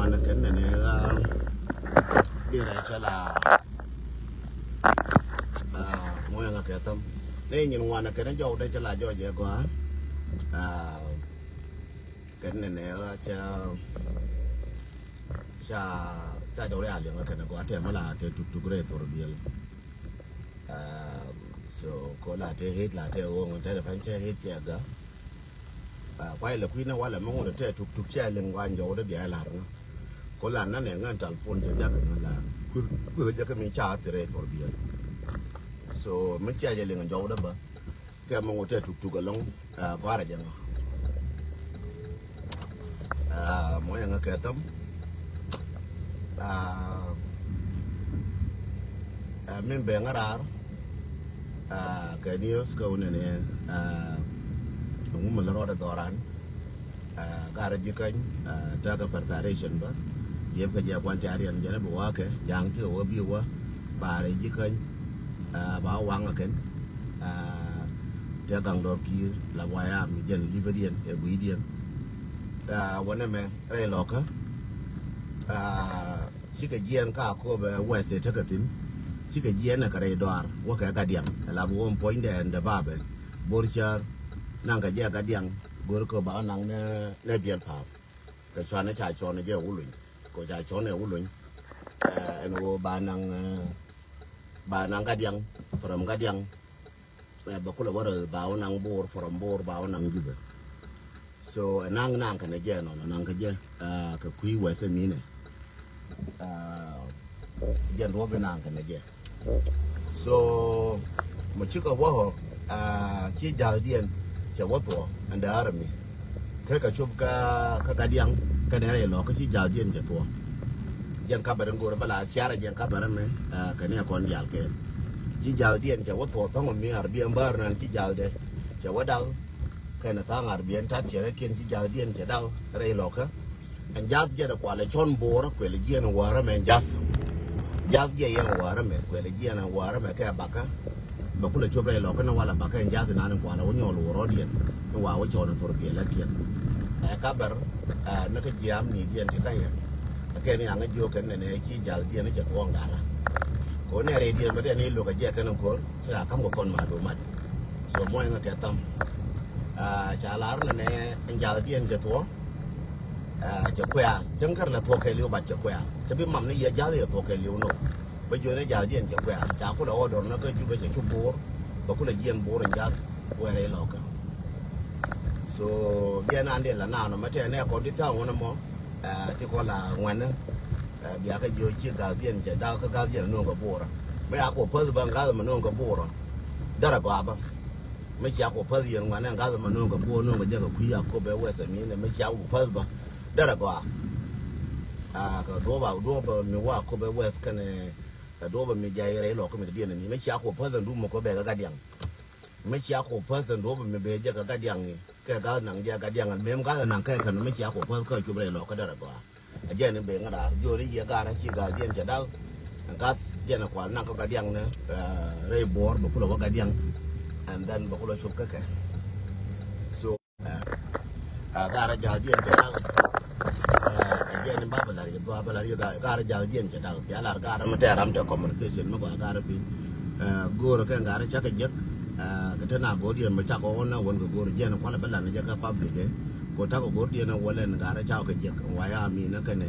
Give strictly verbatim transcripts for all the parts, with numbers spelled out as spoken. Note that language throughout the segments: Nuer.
Ŋuan kɛn nɛnɛ, ah, dirɛ cɛ la, ah, ŋuɛŋɛ kɛ thäm. Ni nyin ŋuan kɛn jɔw dee cɛ la jɔw jɛ gɔaa. Ah, kɛn nɛnɛ, ah, ca, ca, ca jɔw dee a liɛŋ kɛn gɔaa tɛmɛ la te tuk tuk rɛ thor biɛl. Ah, so ko la te hit la te wong te de pan cɛ hit cɛ ga. Ah, kuay lɛ kui̱n ɛ walɛ mi ŋuɔ̱t ɛ tɛɛ tuk tuk cɛ liŋ gua̱ny jɔwdɛ bia ɛ la̱r ŋä. Ko la nanɛ ŋän talpon cɛ jak ŋä la kui̱ kui̱ jɛ kä mi ca thirɛ thor biɛl. So mi cia jɛ liŋ jɔwdɛ bä kɛ mi ŋuɔ̱t tɛɛ tuk tuk ɛlɔŋ, ah, gua̱rɛ jɛ ŋä. Ah, mɔ yɛ ŋä kɛ thäm. Ah, ah, min bɛ ŋä raar. Ah, kɛ news kä wunɛ ni, ah, ŋu mi lɛ rɔɔdɛ dhɔran. Ah, garɛ ji̱ käny, ah, tekɛ preparation bä. Diɛp kɛ jɛ gua̱n tɛ̈riɛn jɛn bi wa̱a̱ kɛ ja̱a̱ŋ ti kɛ wä bi wä. Barɛ ji̱ käny, ah, ba waŋ ɛ kɛn. Ah, tɛ gaŋ dɔr ki̱i̱r la wayam jɛn li̱pädiɛn ɛ gui̱diɛn. Ah, wä nɛ mɛ rɛy lɔkä. Ah, cikɛ jiɛn ka kobɛ wɛth ɛ tekɛ thi̱n. Cikɛ jiɛn ɛ kɛ rɛy dɔaar wä kɛ Gadiaŋ ɛ la bi wä puɔ̱nydɛ ɛn dɛ babɛ. Bor cär naŋ kɛ jɛ Gadiaŋ go̱r kɛ ba naŋ nɛ, nɛ biɛl pa̱a̱m. Kɛ cuanɛ ca cɔn ɛ jɛ wuluny. Kɛ ca cɔn ɛ wuluny. Eh, ɛn wä ba naŋ, eh, ba naŋ Gadiaŋ, from Gadiaŋ. Eh, bɛ kulɛ wä rɛ ba wä naŋ Bor, from Bor ba wä naŋ Jubɛ. So, eh, naŋ naŋ kɛnɛ jɛ nɔnɔ, naŋ kɛ jɛ, ah, kɛ kui̱ wɛth ɛ minɛ. Ah, jɛ nduɔ̱p bi naŋ kɛnɛ jɛ. So, mɛ cikɛ wä hɔ, ah, ci ja̱thdiɛn cɛ wä thuɔ̱ ɛn dee arɛ mi. Kɛ kɛ cop kä, kä Gadiaŋ kɛnɛ rɛy lɔkä ci ja̱thdiɛn cɛ thuɔ̱. Jɛn ka bɛ rin go̱rɛ bä la ciarɛ jɛn ka bɛ rin mɛ, ah, kɛ ni ɛ kɔn diaal kɛɛl. Ci ja̱thdiɛn cɛ wä thuɔ̱ thɔ̱ŋ mi ar biɛn bäär nan ci ja̱thdɛ cɛ wä dak. Kɛnɛ tha̱a̱ŋ ar biɛn tat ciɛ rɛ kiɛn ci ja̱thdiɛn cɛ dak rɛy lɔkä. Ɛn ja̱th jɛn ɛ kualɛ cɔn Bo̱o̱rä kuɛlɛ jiɛn ɛ wäärä mɛ ɛn ja̱th. Ja̱th jɛ yɛn ɛ wäärä mɛ kuɛlɛ jiɛn ɛ wäärä mɛ kɛ bakä. Bɛ kulɛ cop rɛy lɔkä ni walɛ bakä ɛn ja̱th inan in kualɛ wä nyɔɔl wä rɔɔdiɛn. Ni wa wä cɔn in thor biɛlɛ kiɛn. Ɛ ka bɛr, ɛ ni kä jiaam ni diɛn ti kä yɛ. Ɛ kɛn yaŋ jiök kɛn nɛnɛ ci ja̱th diɛn ni cɛ tuɔɔŋ garä. Kɛ wä nɛ rɛy diɛn bä tɛn ni lo̱k ɛ jɛ kɛn in ko̱r. Ci la ka̱m kɛ kɔn malumat. So muɔ̱c ŋä kɛ thäm. Ah, ca lar nɛnɛ ɛn ja̱th diɛn cɛ thuɔ̱. Ah, cɛ kuɛ̈ɛ̈ cäŋ kär lɛ thuɔ̱k kɛɛliw bat cɛ kuɛ̈ɛ̈. Cɛ bi mam ni yɛ ja̱th yɛ thuɔ̱k kɛɛliw nɔ. Bä jiön ni ja̱th diɛn cɛ kuɛ̈ɛ̈ ca kulɛ order nä kä Jubɛ cɛ cu Bo̱o̱r. Bä kulɛ jiɛn Bo̱o̱r in ja̱th wɛɛrɛ ilɔkä. So diɛn an diɛn la naan nɔ mɛ tɛɛ nɛ kɔn ti tha̱a̱ŋ wänä mɔ. Ah, ti kɔn la ŋuɛnä. Ah, bia kä jiö ci ga̱th diɛn cɛ dak kä ga̱th diɛn no̱o̱ŋ kɛ Bo̱o̱rä. Mɛ a kɔ päth bä ga̱th mɛ no̱o̱ŋ kɛ Bo̱o̱rä. Därɛ gɔaa bä. Mɛ cia kɔ päth yɛn ŋuɛnɛ ga̱th mɛ no̱o̱ŋ kɛ Bo̱o̱rä no̱o̱ŋ kɛ jɛ kɛ kui̱ a kɔ bɛ wɛth ɛ mi nɛ mɛ cia kɔ päth bä. Därɛ gɔaa. Ah, kɛ duɔ̱ɔ̱p a duɔ̱ɔ̱p mi wa kɔ bɛ wɛth kɛnɛ. Kɛ duɔ̱ɔ̱p mi jay rɛy lɔ kä mi diɛn ni mɛ cia kɔ päth ɛn duɔ̱ɔ̱p mɛ kɔ bɛ kɛ Gadiaŋ. Mɛ cia kɔ päth ɛn duɔ̱ɔ̱p mi bɛ jɛ kɛ Gadiaŋ ni kɛ ga̱th naŋ jɛ Gadiaŋ ɛn mɛm ga̱th naŋ kɛ kɛn mɛ cia kɔ päth kä cup rɛy lɔ kä därɛ gɔaa. A jɛn in ben ŋa̱t a jiööri yɛ ga̱r a ci ga̱r jiɛn cɛ dak. Ɛn ga̱th jɛn a kual naŋ kä Gadiaŋ ni, eh, rɛy Buɔ̱ɔ̱r bɛ kulɛ wä Gadiaŋ. And then bɛ kulɛ cup kä kɛ. So, eh, a ga̱r a ja̱l jiɛn cɛ dak. Eh, a jɛn in ba bɛ lar yɛ, ba bɛ lar yɛ ga̱r, ga̱r a ja̱l jiɛn cɛ dak. Bia lar ga̱r mi tɛɛr ram tɛ communication mi gɔaa ga̱r bi. Eh, go̱o̱r kɛ ga̱r cakɛ jek. Eh, kɛ te na go̱o̱r diɛn bɛ cakɛ ɣɔn na wän kɛ go̱o̱r jiɛn kualɛ bɛ lan jɛ kä public, eh. Ko takɔ go̱r diɛn a wä lɛn ga̱r a cakɔ kɛ jek. Wa ya mi na kɛnɛ,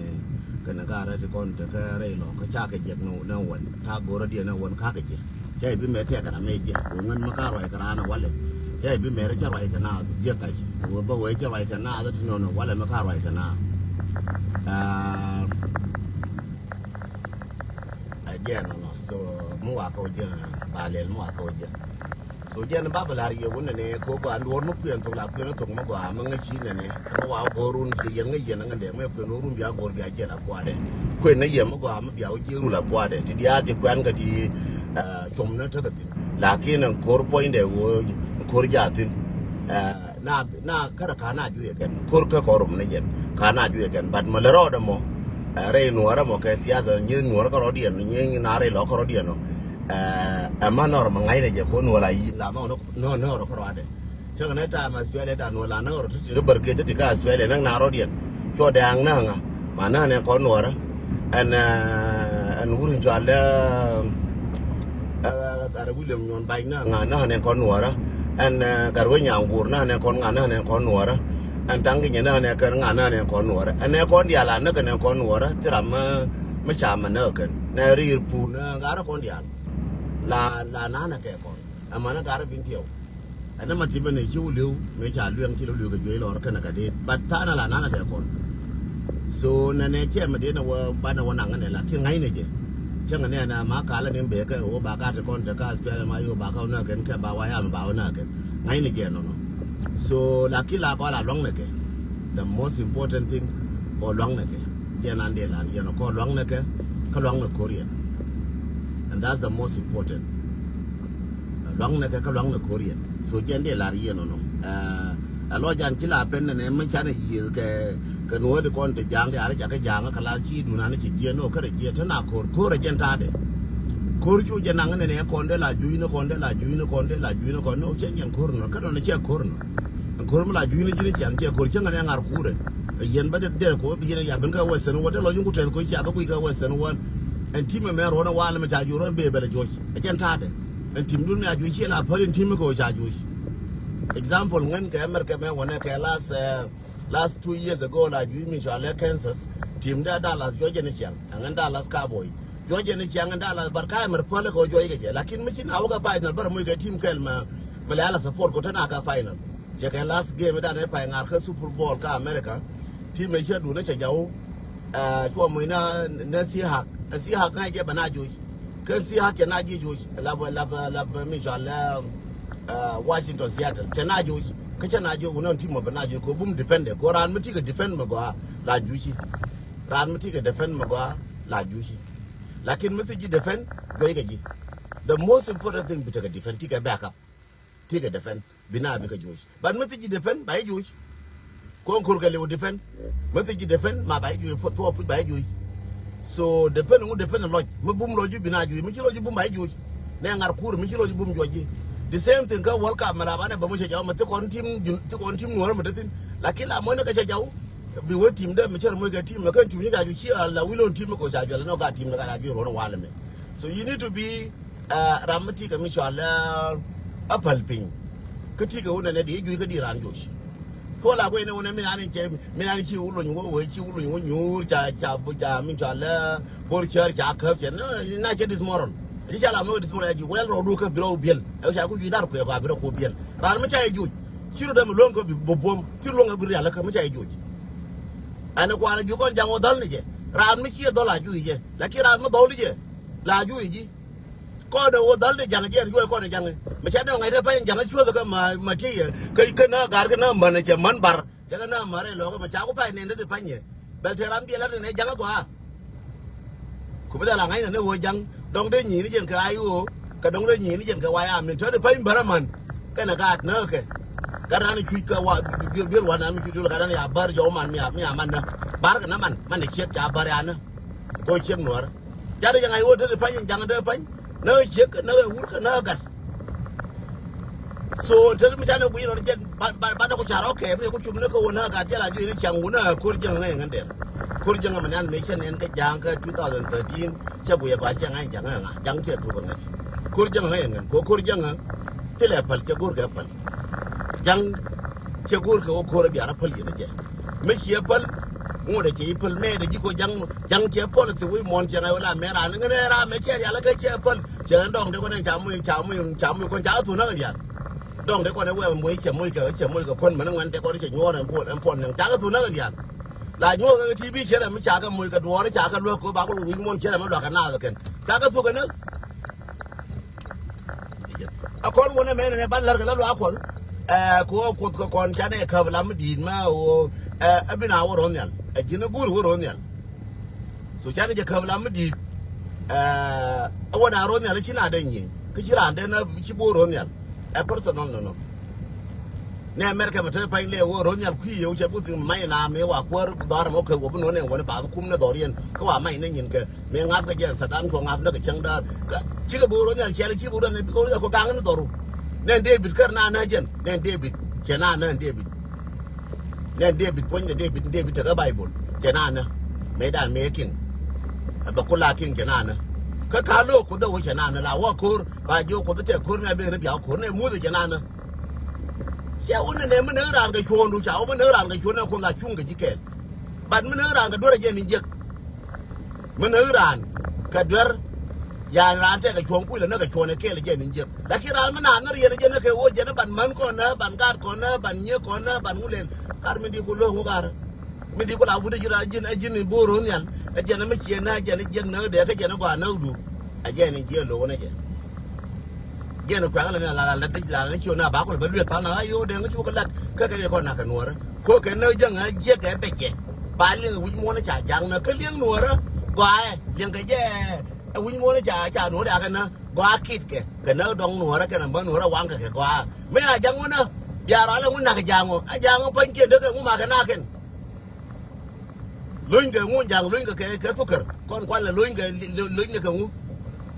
kɛnɛ ga̱r a ti kɔn te kä rɛy lɔ kä cakɛ jek na, na wän. Ta go̱r diɛn a wän kakɛ jek. Cɛ i̱ bi mɛ tɛk kɛ ram mɛ jek. Ko ŋän mɛ ka ruac kɛ raan a walɛ. Cɛ i̱ bi mɛ rɛ cɛ ruac kɛ naath jek kac. Ko bä wee cɛ ruac kɛ naath ti nɔnɔ walɛ mɛ ka ruac kɛ naath. Ah, a jɛ nɔnɔ. So mi wa kɛ wä jek. Ba lɛl mi wa kɛ wä jek. So jɛn ba bɛ lar yɛ wun nɛnɛ ko gɔaa nduɔr mi kuɛn thok la kuɛn thok mi gɔaa mi ŋäc ci nɛnɛ mi wa go̱o̱run ci yɛn ŋäc yɛn ŋändɛ mi kuɛn run bia go̱o̱r bia jiɛn la puadɛ. Kuɛn ni yɛ mi gɔaa mi bia wä jiɛn run la puadɛ ti diaal ti kuɛn kɛ ti, eh, com ni tekɛ thin. Lakin ɛn ko̱r puɔ̱nydɛ wä ko̱r jaa thin. Eh, na, na kärɛ ka na juɛ kɛn ko̱r kä kɔr rum ni jɛn ka na juɛ kɛn but mɛ lɛ rɔɔdɛ mɔ. Eh, rɛy nuɔrɛ mɔ kɛ siasa nyi nuɔrɛ kä rɔɔdiɛn nyi na rɛy lɔ kä rɔɔdiɛn nɔ. Ɛ, ɛmɛ nɔr mɛ ŋa̱cnɛ jɛ ko̱n wala yi la mɛ wä nɔr nɔr kärɔadɛ. Cäŋ nɛ ta̱a̱ mɛ Australia ta̱a̱ nuɔr la nɔr ti ti ri bär kecä ti kä Australia näk na rɔ̱diɛn. Cuɔ dɛ̈ɛ̈ŋ näŋä. Ma näk nɛ kɔn nuɔrä. Ɛn, ɛn wur in cɔal ɛ, ɛ, Gat William Nyuɔn Bac näk ŋa näk nɛ kɔn nuɔrä. Ɛn, ɛ, Gat Wä Nyaŋ Guur näk nɛ kɔn ŋa näk nɛ kɔn nuɔrä. Ɛn Taŋ Kinyɛ näk nɛ kɛn ŋa näk nɛ kɔn nuɔrä. Ɛn nɛ kɔn diaal la näk nɛ kɔn nuɔrä. Thil ram mi, mi ca mɛ näk kɛn. Nɛ riir puun, ɛ, gat rɔ kɔn diaal. La, la näk nɛ kɛ kɔn. Ɛmɛnɛ gat rɔ bin tiɛw. Ɛn nɛ ma tipɛ ni ci wä li̱w, mëë ca luɛŋ ci lɔ luɛk kɛ juey lɔr kɛnɛ kɛ dit. But tha̱a̱ŋ ala nanɛ kɛ kɔn. So nɛnɛ cɛ mi dit nɛ wä banɛ wä naŋ nɛ la ki ŋa̱cnɛ jɛ. Cäŋ nɛ na ma kalɛ ni bee kɛ wä ba ka ti kɔn te ka spiɛl ma yo ba ka wä nä kɛn kɛ ba wa yam ba wä nä kɛn. Ŋa̱cnɛ jɛ nɔnɔ. So la ki la kɔn la luaŋnɛ kɛ. The most important thing ɔ luaŋnɛ kɛ. Jɛ nan dee la yɛn ɔ kɔ luaŋnɛ kɛ, kä luaŋnɛ Korean. And that's the most important. Luaŋnɛ kɛ kä luaŋnɛ Korean. So jɛn dee lar yieen ɔnɔ. Ɛ, ɛ lɔ jan ci la pen nɛ mi canɛ yiëë kɛ, kɛ nuɔ̱ɔ̱di kɔn te ja̱a̱ŋ dee arɛ jakä ja̱a̱ŋ kä la ci dunan ci jiɛn nɔ kärɛ jiɛn te na ko̱r, ko̱r ɛ jɛn ta̱a̱dɛ. Ko̱r cu jɛ naŋ nɛ nɛ kɔn dee la juc ni kɔn dee la juc ni kɔn dee la juc ni kɔn nɔ cɛ nyɛn ko̱r nɔ kä nɔ ni cɛ ko̱r nɔ. Ɛn ko̱r mi la juc ni ji̱n cian cɛ ko̱r cäŋ nɛ ŋa̱r kuurɛ. Ɛ yɛn bä dee dee ko̱r bi yɛn ya ben kä Western World dee lɔ juŋ ku tɛth ko̱ ca bä kui̱ kä Western World. Ɛn team ɛmɛ ruɔ̱n ɛ wal mi ca juc ruɔ̱n bee bɛ lɛ juɔc. Ɛ jɛn ta̱a̱dɛ. Ɛn team dun mi a juc ciɛ la päl in team mi kɛ ɣöö ca juc. Example ŋän kɛ America mɛ wänɛ kɛ last, eh, last two years ago la juc mi cɔal ɛ Kansas. Team dɛ Dallas juɔc jɛ ni ciaŋ. Ɛŋän Dallas Cowboy. Juɔc jɛ ni ciaŋ ɛn Dallas but ka ɛmɛr päl kɛ ɣöö juɔc kɛ jɛ. Lakin mi ci na wä kɛ final bärɛ moc kɛ team kɛl mɛ, mɛ lɛ ala support kɛ te na kɛ final. Cɛ kɛ last game dan ɛ pay ŋa̱r kä Super Bowl kä America. Team ɛ cɛ duun ɛ cɛ jaw. Ɛ, cuɔ muc na, na Seahawk. Ɛ Seahawk ŋa̱c jɛ bɛ na juc. Kä Seahawk cɛ na ji̱ juc. Lap, lap, lap mi cɔal, ɛ, Washington Seattle. Cɛ na juc. Kä cɛ na juc wun ɔn team mɔ bɛ na juc. Kɛ bum defend ɛ. Kɛ raan mi ti kɛ defend mɛ gɔaa la juci. Raan mi ti kɛ defend mɛ gɔaa la juci. Lakin mi ti ji̱ defend, juɔc kɛ ji̱. The most important thing bi tekɛ defend, ti kɛ backup. Ti kɛ defend. Bi na bi kɛ juɔc. But mi thi ji̱ defend ba i̱ juɔc. Ko̱n ko̱r kɛ liw defend. Mi thi ji̱ defend ma ba i̱ juɔc, thuɔɔk puc ba i̱ juɔc. So defend ŋu defend lɔc. Mi bum lɔc ju bi na juɔc. Mi ci lɔc ju bum ba i̱ juɔc. Nɛ ŋa̱r kur mi ci lɔc ju bum juɔc ji̱. The same thing kä World Cup mi la banɛ bä mi cɛ jaw mi thi kɔn team, thi kɔn team nuɔ̱ɔ̱r mi te thin. Lakin la mɔc ni kɛ cɛ jaw. Bi wä team dɛ mi cɛ rɛ moc kɛ team mi kɛn team ni ca juɔc ci a la wi̱i̱ lon team mi kɔ ca juɔc la nɔ ka team ni ka ca juɔc ruɔ̱n walɛ mi. So you need to be Ɛ, ram mi ti kɛ mi cɔal, ɛ, a päl piny. Kä ti kɛ wun ɛnɛ di juc kä di ran juc. Kä wä la guɛy ni wun ɛ mi nan cɛ, mi nan ci wä lony wä wee ci wä lony wä nyuur ca, ca, ca mi cɔal, ɛ, bor cär ca käp cɛ. Na, na cɛ dismoral. Ci ca la mi wä dismoral ya juc. Wɛl rɔ du kä bi rɔ biɛl. Ɛ ca ku juc dar kuɛ kua bi rɔ ku biɛl. Ran mi ca yɛ juc. Ci rɔ däm luɔ̱ŋ kä bi bom. Ci luɔ̱ŋ kä bi rial kä mi ca yɛ juc. Ɛn kuan juc kɔn jaŋ wä dhal ni jɛ. Ran mi ci dhɔl a juc jɛ. Lakin ran mi dhɔl jɛ. La juc ji. Kɔn ɛ wä dhal ni jaŋ jiɛn juɔc kɔn ɛ jaŋ. Mɛ cɛ dee ŋa̱c rɛ pany jaŋ cuɔth kä ma, ma ti yɛ. Kä, kä na gar kä na män cɛ män bar. Cɛ kä na män rɛ lɔk mɛ ca ku pay nɛn dee pany yɛ. Bɛl tɛ ram biɛl lat ni nɛ jaŋ gɔaa. Ku bi dhal a ŋa̱c ni wä jaŋ. Dɔŋ dee nyi̱i̱n jɛn kɛ ay ɣöö. Kɛ dɔŋ dee nyi̱i̱n jɛn kɛ way a min tɔ dee pany bär a män. Kɛn ɛ gaat näk kɛ. Gat ran cuc kɛ wa, duel, duel wan na mi cuc duel gat ran ya bär jɔw man mi a, mi a man nä. Bar kɛ na man, man ɛ ciek ca bär ya nä. Kɔ ciek nuɔ̱ɔ̱rä. Ca dee jaŋ a i̱ ɣöö te dee pa̱ny in jaŋ dee pa̱ny. Näk ciek näk ɛ wur kä näk ɛ gat. So te mi ca nɛ guic nɔn jɛn ba, ba, ba dee ku ca rɔ kɛɛm ni ku cum ni kä wun näk ɛ gat jɛ la juɔc ni ciaŋ wun näk ɛ ko̱r jiäŋ ŋäc ŋän dɛm. Ko̱r jiäŋ ɛ mi nan mëë cä nɛn kä ja̱a̱ŋ kä two thousand thirteen cä guic ɛ gɔaa ciaŋ ŋa̱c jaŋ ɛ ŋa̱c jaŋ ciɛ thuk ɛ ŋäc. Ko̱r jiäŋ ɛ ŋäc ŋän kɛ ko̱r jiäŋ ɛ thilɛ päl cɛ go̱o̱r kɛ päl. Ja̱ŋ cɛ go̱o̱r kɛ wä ko̱r ɛ bia rɔ päl yɛn ɛ jɛ. Mi ciɛ päl ŋot ɛ cɛ i̱ päl mɛɛt ɛ ji̱ ko̱ ja̱ŋ, ja̱ŋ cɛ päl thi̱ wi̱i̱ muɔ̱n cɛ ŋa̱c wä la mɛ raan ŋän ɛ raan mɛ cɛ rial ɛ kɛ cɛ päl. Cɛ ŋän dɔ̱ŋ dee kɔn ɛn ca moc, ca moc, ca moc kɔn ca kä thun näk ɛn diaal. Dɔ̱ŋ dee kɔn ɛ wɛɛ moc cɛ moc kɛ, cɛ moc kɛ kuän mɛn ŋuan dee kɔn cɛ nyuɔɔr ɛn puɔl, ɛn puɔl nɛŋ ca kä thun näk ɛn diaal. La nyuɔɔk ɛ ti bi cɛ rɛ mi ca kɛ moc kɛ duɔɔr ca kɛ luäk kɛ ba kɛ wi̱i̱ muɔ̱n cɛ rɛ mi luak kɛ naath ɛ kɛn. Ca kä thuk ɛ näk. A kɔn wä nɛ mɛn nɛ ba lär kɛ la luaak kuɔth. Ɛ, kɛ ɣöö kuoth kɛ kɔn canɛ käp lam mi di̱i̱t ma ɣöö, ɛ, ɛ bi na wä ro̱n nhial. Ɛ ji̱n ɛ guur wä ro̱n nhial. So canɛ jɛ käp lam mi di̱i̱t. Ɛ, ɛ wä na ro̱n nhial ci na dee nyieny. Kä ci raan dee na ci bo̱o̱r ro̱n nhial. Ɛ personal nɔnɔ. Nɛ America mɛ te pany lɛ wä ro̱n nhial kui̱ yɛ wä cɛ bi thi̱n mac na mëë wa kuäär dhɔaar mɛ wä kɛ wä bi no̱n ɛn wä ni ba bi kum ni dhɔriɛn. Kä wa mac ni nyin kɛ. Mëë ŋa̱p kɛ jɛ Saddam cuɔ ŋa̱p lä kɛ cäŋ daar. Kä cikɛ bo̱o̱r wä nhial ciɛl cikɛ bo̱o̱r wä nhial bikɛ wä nhial kɔ gaŋ ni dhɔru. Nɛn David kär na nä jɛn. Nɛn David. Cɛ na nä David. Nɛn David puɔ̱nydɛ David, David tekɛ Baibol. Cɛ na nä. Mëëdan mëë kiŋ. Ɛ bɛ kula kiŋ cɛ nanä. Kä ka lo̱o̱ Kuoth ɛ wä cɛ nanä la wä ko̱r ba jiök Kuoth tɛ ko̱r nɛ ben ni bia ko̱r nɛ muth cɛ nanä. Cɛ wä nɛ nɛ mi näk raan kɛ cuɔ̱ɔ̱ŋdu ca wä mi näk raan kɛ cuɔ̱ɔ̱ŋ nɛ Kuoth la cuŋ kɛ ji̱ kɛɛl. But mi näk raan kɛ duer ɛ jɛ ni jiäk. Mi näk raan kɛ duer. Yan raan tɛkɛ cuɔ̱ɔ̱ŋ kui̱ lɛ näk kɛ cuɔ̱ɔ̱ŋ ɛ kɛɛl ɛ jɛ ni jiäk. Lakin raan mi naan ni riɛn ɛ jɛ näk kɛ wä jɛ ni ban män kɔn nä ban gaat kɔn nä ban nyiek kɔn nä ban ŋu lel. Kar mi di ku lo̱o̱ŋ wä gar. Mi di ku la wut ji̱ ra ji̱n a ji̱n i̱ bo̱o̱r ɣän nhial. A jɛn a mi ciɛ nä a jɛn a jiäk näk dee kä jɛn a gɔaa näk du. A jɛn i̱ jiɛ lo̱o̱n a jɛ. Jɛn i̱ kuɛ̈k la ni la la la dec la la ni ciö na ba ku la bä lueth tha̱a̱ŋ na a yo̱o̱ dee ŋä cukɛ lat. Kä kɛ ni kɔn na kɛ nuɔ̱ɔ̱rä. Kuäär kɛ näk jäŋ a jiäk kɛ bɛc jɛ. Ba liŋ wi̱c muɔ̱ɔ̱n ca ja̱ŋ nä kä liŋ nuɔ̱ɔ̱rä. Gɔaa ɛ liŋ kɛ jɛ. Ɛ wi̱c muɔ̱ɔ̱n ca ca nuɔ̱ɔ̱rä a kɛ nä. Gɔaa kit kɛ kɛ näk dɔŋ nuɔ̱ɔ̱rä kɛn a mä nuɔ̱ɔ̱rä waŋ kɛ kɛ gɔaa. Mi a ja̱ŋ wä nä. Bia rɔalɛ ŋun nak ja̱ŋ wä a ja̱ŋ wä pua̱ny kiɛn dee kɛ ŋu ma kɛ na kɛn. Lony kɛ ŋu ja̱ŋ lony kɛ kɛ kɛ thukär kɔn kuan lɛ lony kɛ lony kɛ ŋu.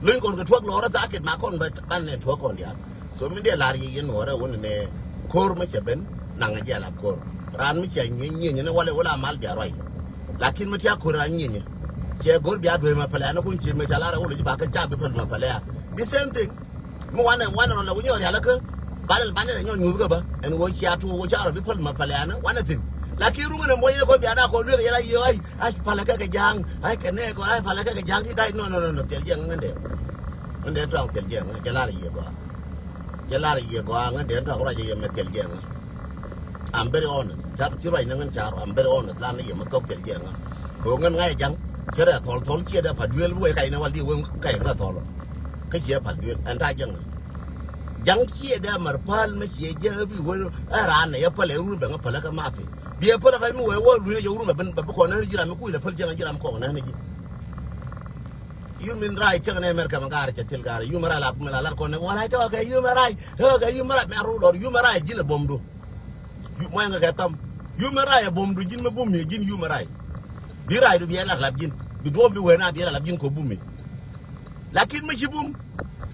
Lony kɔn kɛ tuäk lɔɔrä thakit ma kɔn bɛ ban nɛ tuäk kɔn diaal. So min dee lar yɛ yɛn nuɔɔrɛ wun nɛ ko̱r mi cɛ ben naŋ jɛ lap ko̱r. Raan mi cɛ nyieny nyieny ni walɛ wala mal bia ruay. Lakin mi tia ko̱r raan nyieny cɛ go̱r bia duee ma pɛlɛ ani kun ci mi ca lar wul ji̱ ba kɛ ca bi päl ma pɛlɛ a. The same thing. Mi wanɛ wanɛ rɔ lɛ wä nyɔɔ rial kä banɛ banɛ rɛ nyɔɔ nyuth kä bä ɛn wä cia tuɔ wä ca rɔ bi päl ma pɛlɛ anä wanɛ thin. Lakin ruŋ ɛn ɛn buɔy ni kɔn bia da kɔ luek yɛn a yɛ ay ay palɛ kɛ kɛ ja̱a̱ŋ ay kɛ nɛ kɔ ay palɛ kɛ kɛ ja̱a̱ŋ ki ga̱y nɔ nɔ nɔ nɔ thil jiɛŋ ŋändɛ. Ŋändɛ tɔŋ thil jiɛŋ ŋä jɛ lar yɛ gɔaa. Jɛ lar yɛ gɔaa ŋändɛ tɔŋ ruac yɛ mɛ thil jiɛŋ ŋä. I'm very honest. Car ci ruac ni ŋän car I'm very honest lan ni yɛ mɛ thok thil jiɛŋ ŋä. Kɛ ŋän ŋa̱c ja̱ŋ cɛ rɛ thɔl thɔl ciɛ dɛ pa duel wee kac ni wal di wee kac ŋä thɔl. Kä ciɛ pal duel ɛn ta jiɛŋ ŋä. Ja̱ŋ ciɛ dee mär päl mi ciɛ jɛ bi wee ɛ raan nɛ yɛ päl ɛ run bɛ ŋä päl ɛ kä mafi. Bi ɛ päl ɛ kä mi wee wee luny ɛ jɛ run bɛ bi kɔn nä ji̱ ram mi kui̱ lɛ päl jiɛŋ ji̱ ram kɔn nä ni ji̱. Human right cäŋ nɛ America mɛ gaar cɛ thil gaar human right la la lat kɔn nɛ wala tɔkɛ human right tɔkɛ human right mɛ a run dɔr human right ji̱n ɛ buɔ̱mdu. Muɔ̱ɔ̱ŋ kɛ thäm. Human right ɛ buɔ̱mdu ji̱n mi bumi ji̱n human right. Bi right du bi ɛ lat lap ji̱n bi duɔ̱ɔ̱m bi wee na bi ɛ lat lap ji̱n kɔ bumi. Lakin mi ci bum